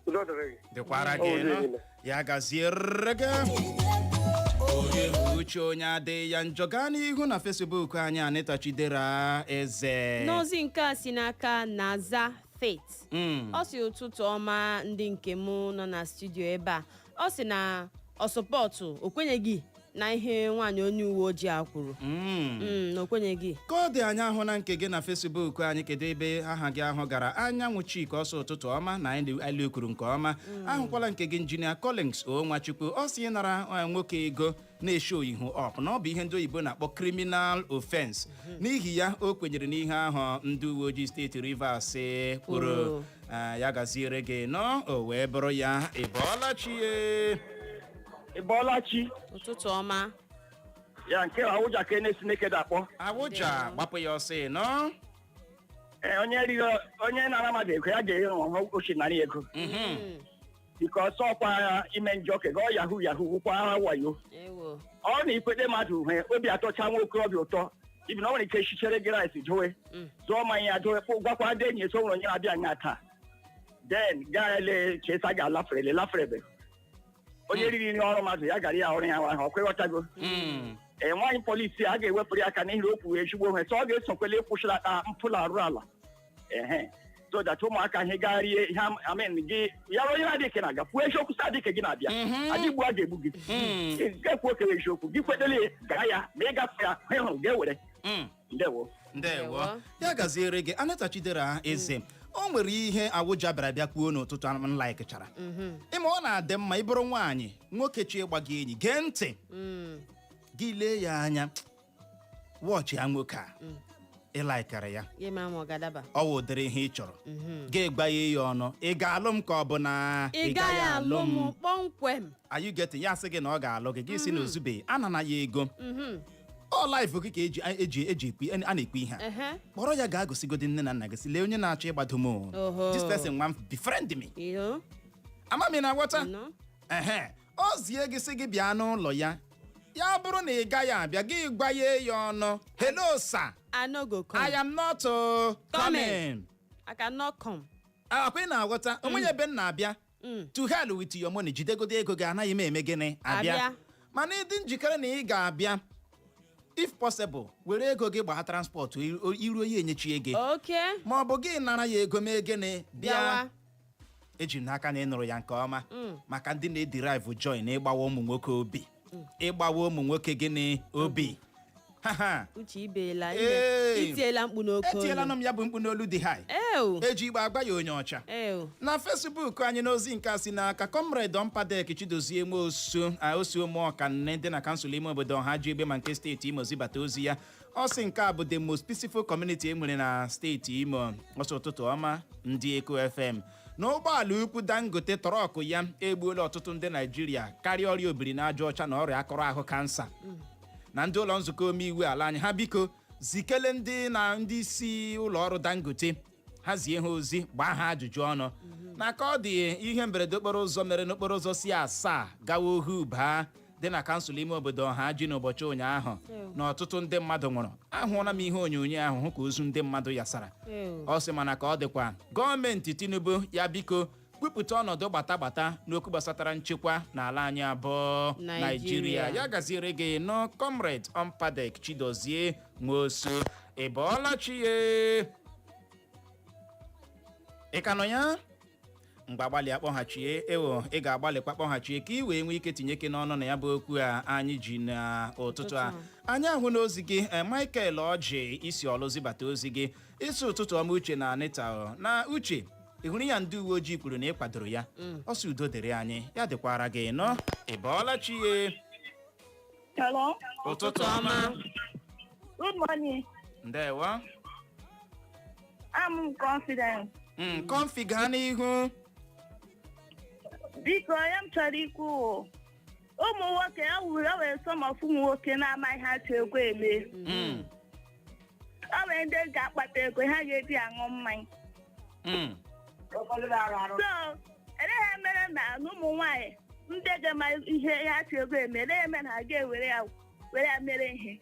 Udo dịrị gị. Dịkwara Ọ gị bụ nọ. niile. Ya gaziere gị. Uche onye adịghị ya njọ. Gaa n'ihu na Facebook anyị, Anita Chidera Eze. N'ozi nke a si n'aka Naza Faith, ọ si, ụtụtụ ọma ndị nke mụ nọ na studio ebe a. Ọ sị na ọ sọpọtụ, o kwenyeghị na ihe nwaanyị onye uwe ojii a kwuru. Na o kwenyeghị. Ka ọ dị, anyị ahụ na nke gị na Facebook anyị. Kedu ebe aha gị ahụ gara? Anyanwụ Chika, ọsọ ụtụtụ ọma na anyị kwuru nke ọma. Ahụkwala nke gị, Injinia Collins O Nwachukwu, ọ sị ịnara nwoke ego na-esho ihu ọp na ọ bụ ihe ndị oyibo na-akpọ criminal offense. N'ihi ya, o kwenyere n'ihe ahụ ndị uwe ojii steeti Rivers kwuru. Kwuru. Ya gaziere gị nọ. O wee bụrụ ya, ị bọọla chi ye? Ị bọọla chi? Ụtụtụ ọma. Ya nke Awụja ka ene Sineke dakpọ. Awụja, gbapụ ya ọsọ nọ. Ee, onye riri onye nara mmadụ ego, ya ga-ere ochie nara ego. Biko ọsọ ọkwa ime njọ kega ọ yahoo yahoo wụkwa wayo. Ewo. Ọ na ikwete mmadụ hwe obi atọcha nwa okorobịa ụtọ ibi na ọ nwere ike chichere gị rice dowe, zụọ mmanya dowe, gwakwa ndị enyi so nwere onye na-abịa anya taa, then gaa ele chesa ga-alaferele laferebe. Onye riri nri ọrụ mmadụ, ya gara ya ọrụ ya ahụ ọkwa. Ịghọtago? Ee, nwaanyị polisi a ga-ewepụrụ ya aka n'ihi na o kwuru ezigbo ihe, so ọ ga-esokwele ịkwụsịlata mpụla arụ ala ehe, so that ụmụaka ihe gaa rie ihe amen gị ya onye na-adịghị na-aga kwuo eziokwu sị adịghị gị na-abịa adịgbu a ga-egbu gị nke kwuo kere eziokwu gị kwetele gaa ya ma ị gafe ya hụ ịhụrụ ga-ewere. Ndewo. Ndewo, ya gaziere gị, Aneta Chidera Eze. O nwere ihe Awụja bịara bịa kwuo n'ụtụtụ m laikchara. Ịma ọ na-adị mma ịbụrụ nwaanyị, nwoke chi ịgba gị enyi, gee ntị gị, lee ya anya, wọchị ya nwoke a. Ị likeara ya. Gị ma ma ọ ga-adaba. Ọ wụ ụdịrị ihe ị chọrọ, gị gbanye ya ọnụ, ị ga-alụ m ka ọ bụ na Ị gaghị alụ m kpọmkwem. Are you getting? Ya sị gị na ọ ga-alụ gị, gị si na ozube anana ya ego. Ọ life gị ka eji eji eji ekwu a na-ekwu ihe a. Kpọrọ ya gaa gosigodi nne na nna gị, si lee onye na-achọ ịgbado m o. This person wan befriend me. Ama m ị na-aghọta. Ehe, o zie gị sị gị bịa n'ụlọ ya, ya bụrụ na ị gaghị abịa, gị gbanye ya ọnụ, "Hello sir." I no go come. "I am not coming." I cannot come. Akwa ị na-aghọta onwe ya ebe m na-abịa. To hell with your money, jidegodo ego gị, anaghị m eme gịnị? Abịa. Abịa. Mana ịdị njikere na ị ga-abịa, if possible, were ego gị gbaa transport iruo ya, enyechie gị. Ma ọ bụ gị nara ya ego mee gịnị? Bịa. Bịawa. Eji m n'aka na ị nụrụ ya nke ọma. Maka ndị na-ederive joy na ịgbawa ụmụ nwoke obi, ịgbawa ụmụ nwoke gịnị? Obi. Ha ha. Uche, ibeela. Ee. Itiela mkpu n'oke olu. Etiela m ya bụ mkpu n'olu dị high. Ew. Eji igbe agba ya onye ọcha. Ew. Na Facebook anyị, n'ozi nke a si n'aka Comrade Ọmpadek Chidozie Nwosu, osi Ụmụọkanne dị na kansụl ime obodo ọha ji egbe ma nke steeti Imo zibata ozi ya. Ọ sị nke a bụ the most peaceful community e nwere na steeti Imo. Ọsọ, ụtụtụ ọma ndị Eko FM. Na ụgbọala ukwu Dangote truck ya egbuola ọtụtụ ndị Naijiria karịa ọrịa obiri na aja ọcha na ọrịa akụrụ ahụ kansa. Na ndị ụlọ nzukọ omeiwu ala anyị, ha biko zikele ndị na ndị isi ụlọ ọrụ Dangote, ha zie ha ozi, gbaa ha ajụjụ ọnụ na ka ọ dị ihe mberede okporo ụzọ mere n'okporo ụzọ si asaa gawa ohu baa dị na kansụl ime obodo ọha ji n'ụbọchị ụnyaahụ, na ọtụtụ ndị mmadụ nwụrụ. Ahụọla m ihe onyonyo ahụ, hụ ka ozu ndị mmadụ yasara. Ọ sị mana ka ọ dịkwa, gọọmenti Tinubu ya biko kwupụta ọnọdụ gbata gbata n'okwu gbasatara nchekwa n'ala anyị abụọ. Naijiria. Naijiria. Ya gaziere gị nọ, Comrade Ompadek Chidozie Nwosu. Ị bọọla chi ye? Ị ka nọ ya? Mgbe agbalị akpọghachie, ewo, ị ga-agbalịkwa kpọghachie ka ị wee nwee ike tinye ike n'ọnụ na ya bụ okwu a anyị ji n'ụtụtụ a. Anyị ahụ n'ozi gị, Michael Ọjị isi ọlụ zibata ozi gị, isi ụtụtụ ọma Uche na Anita. O. Na Uche, ị hụrụ ya, ndị uwe ojii kwuru na ị kwadoro ya. Ọ sị udo dịrị anyị, ya dịkwara gị nọ. Ị bọọla chi ye? Hello. Ụtụtụ ọma. Good morning. Ndewo. I'm Confident. Comfy, gaa n'ihu. Biko, onye m chọrọ ikwu wụ, ụmụ nwoke ewuru o nwere some of ụmụ nwoke na-amaghị ha chi ego eme. O nwere ndị ga-akpata ego ha ga-eji aṅụ mmanya. So, eleghị mere na ụmụ nwaanyị ndị ga-ama ihe ha chi ego eme, eleghị mere na ha ga-ewere ya were ya mere ihe.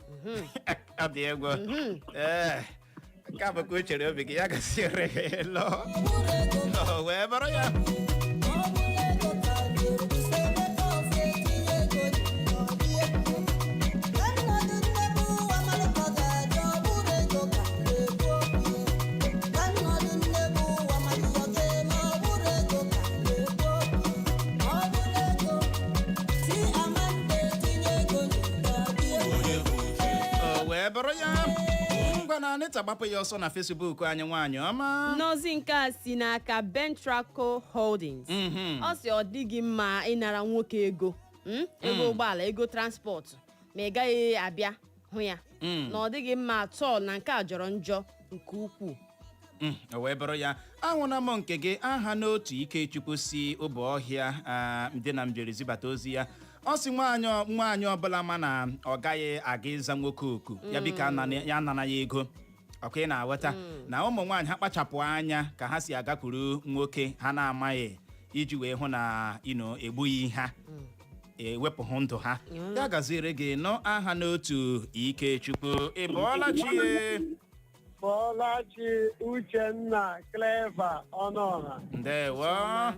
Ọ dị egwu. Ee, nke a bụ ka o chere obi gị. Ya gasịrị gị lọ. O wee bụrụ ya. O wee bụrụ ya. Ngwa na Anita, gbapụ ya ọsọ na Facebook anyị, nwaanyị ọma. N'ozi nke a si n'aka Bentraco Holdings, ọ sị ọ dịghị mma ịnara nwoke ego, ego ụgbọala, ego transport, ma ị gaghị abịa hụ ya, na ọ dịghị mma atọ, na nke a jọrọ njọ nke ukwuu. O wee bụrụ ya. Ahụna m nke gị, aha n'otu Ikechukwu si ụbọ ọhịa dị na mbiri zibata ozi ya. Ọ sị nwaanyị ọbụla ma na ọ gaghị aga ịza nwoke oku ya, biko ya anana ya ego. Ọkwa ị na-aghọta na ụmụ nwaanyị ha kpachapụ anya ka ha si agakwuru nwoke ha na-amaghị iji wee hụ na ino egbughị ha, ewepụghị ndụ ha. Ya gaziere gị nọ, aha n'otu Ikechukwu. Ị bọọla chi ye? Bọlachi, Uchenna, Clever Ọnụọha. Ndewo.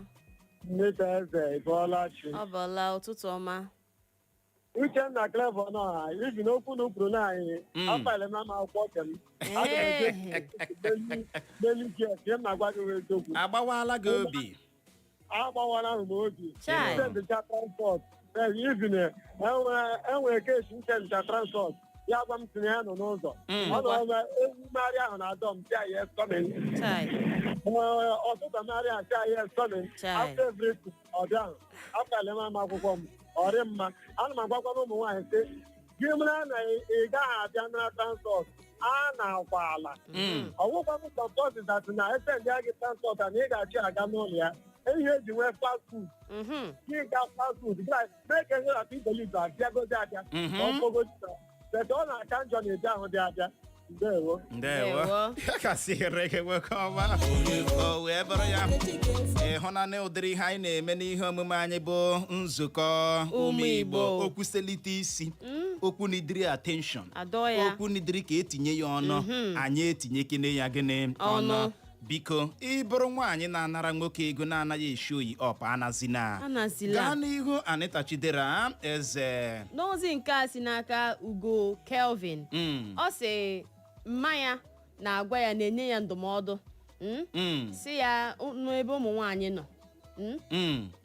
Nneta Eze, Bọlachi. Ọ bọla, ụtụtụ ọma. Uchenna, Clever Ọnụọha, ibi n'okwu na kwuru na anyị abalị m ama akwụkwọ ke m. Aga m eje n'elu gie m na-agwa gị wee eziokwu. Agbawala gị obi. Agbawala m obi. Chai. Nchendicha transport even enwere case nchendicha transport, ya gwa m tinye ya nọ n'ụzọ. Ọ nọ ebe mmegharị ahụ na-adọ m tia, "Yes, coming." Chai. Ọtụtụ mmegharị ahụ tia, "Yes, coming." Chai. After everything, ọ bịa ahụ after m ama akwụkwọ m, ọ dị mma. Ana m agwakwana ụmụ nwaanyị sị gị mara na ị gaghị abịa nara transport. A na-akwa ala. Ọwụkwanụ compulsory that na ese ndị a gị transport na ị ga-achị aga n'ụlọ ya. Ihe eji nwee fast food, gị ga fast food, gị mee ka ihe na ibelibe abịagozi abịa. Ọ kpogozi na but ọ na-aka njọ na eji ahụ dị abịa. Ndewo. Ndewo. Ya kasịrị gị, nwoke ọma. O wee bụrụ ya, ịhụnanya ụdịrị ihe anyị na-eme n'ihe omume anyị bụ nzukọ ụmụ Ụmụ Igbo. Igbo. Okwu selite isi, okwu nidiri attention, Adọ ya. okwu nidiri ka etinye ya ọnụ, anyị etinyekene ya gịnị? Ọnụ. Biko, ị bụrụ nwaanyị na-anara nwoke ego na-anaghị eshi oyi ọp, anazina. Anazila. Gaa n'ihu, Anita Chidera Eze. N'ozi nke a si n'aka Ugo Kelvin, ọ sị mmanya na-agwa ya, na-enye ya ndụmọdụ, Si ya n'ebe ụmụ nwaanyị nọ.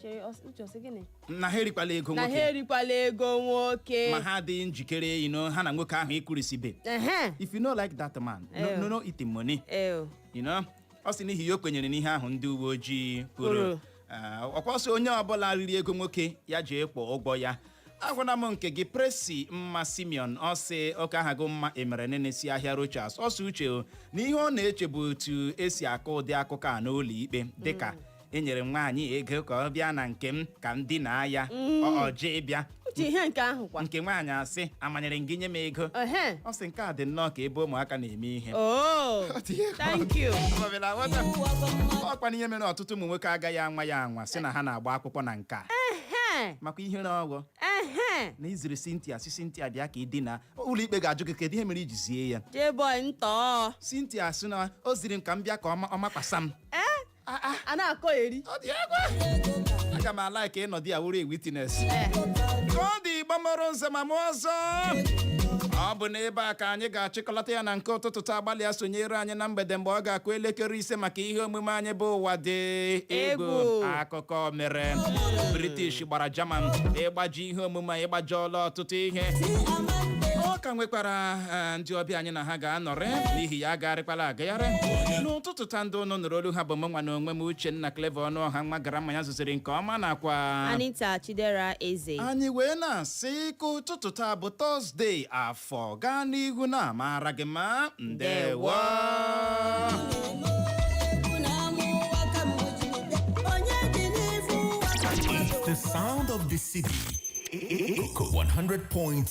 Chere, Uche, ọ sị gịnị? Na ha erikwala ego Na ha nwoke. erikwala ego nwoke. Ma ha adịghị njikere ha na nwoke ahụ ikwurisibe. If you no like that man, no, no, no eat him money. Ọ sị n'ihi ya o kwenyere n'ihe ahụ ndị uwe ojii kwuru. Kwuru. Ah, ọkwa sị onye ọbụla riri ego nwoke ya jee kwụọ ụgwọ ya. Agwana m nke gị, Presi Mma Simeon, ọ sị oke aha gị mma emere nene si ahịa Rochas. Ọ sị uche o, na ihe ọ na-eche bụ otu esi akọ ụdị akụkọ a n'ụlọ ikpe, dịka enyere m nwaanyị ego ka ọ bịa na nke m ka m dinaa ya, ọ jee bịa. Uche, ihe nke ahụ kwa. Nke nwaanyị asị amanyere m gị nye m ego. Ọ sị nke a dị nnọọ ka ebe ụmụaka na-eme ihe. Oh, thank you. Ọkwa n'ihe mere ọtụtụ ụmụ nwoke agaghị anwa ya anwa sị na ha na-agba akwụkwọ na nka makwa ihere ọghọ na iziri Cynthia, si Cynthia bịa ka ị dina, ụlọ ikpe ga-ajụ gị kedu ihe mere iji zie ya. J-boy ntọọ. Cynthia sị na o ziri m ka m bịa ka ọ makwasa m. A na-akọ eri. Ọ dị egwu. Aga m ala ka ịnọdụ ya wuru witness ka ọ dị. Igbo mụrụ nze ma mụ ọzọ, ọ bụ n'ebe a ka anyị ga-achịkọlata ya na nke ụtụtụ taa. Gbalịa sonyere anyị na mgbede mgbe ọ ga-akụ elekere 5 maka ihe omume anyị bụ Ụwa Dị Egwu. Egwu. Akụkọ mere British gbara German ịgbaji ihe omume anyị gbajọọla ọtụtụ ihe. Ọ ka nwekwara ndị ọbịa anyị na ha ga-anọrị, n'ihi ya agagharịkwala agagharị n'ụtụtụ taa. Ndị ụnụ nụrụ olu ha bụ mụ nwa na onwe m, Uchenna Clever ọnụ ọha nwa gara mmanya zụziri nke ọma, nakwa Anita Chidera Eze. Anyị wee na-asị ka ụtụtụ taa bụ Thursday, afọ gaa n'ihu na amara gị ma. Ndewo. It's the sound of the city. Echo 100.7.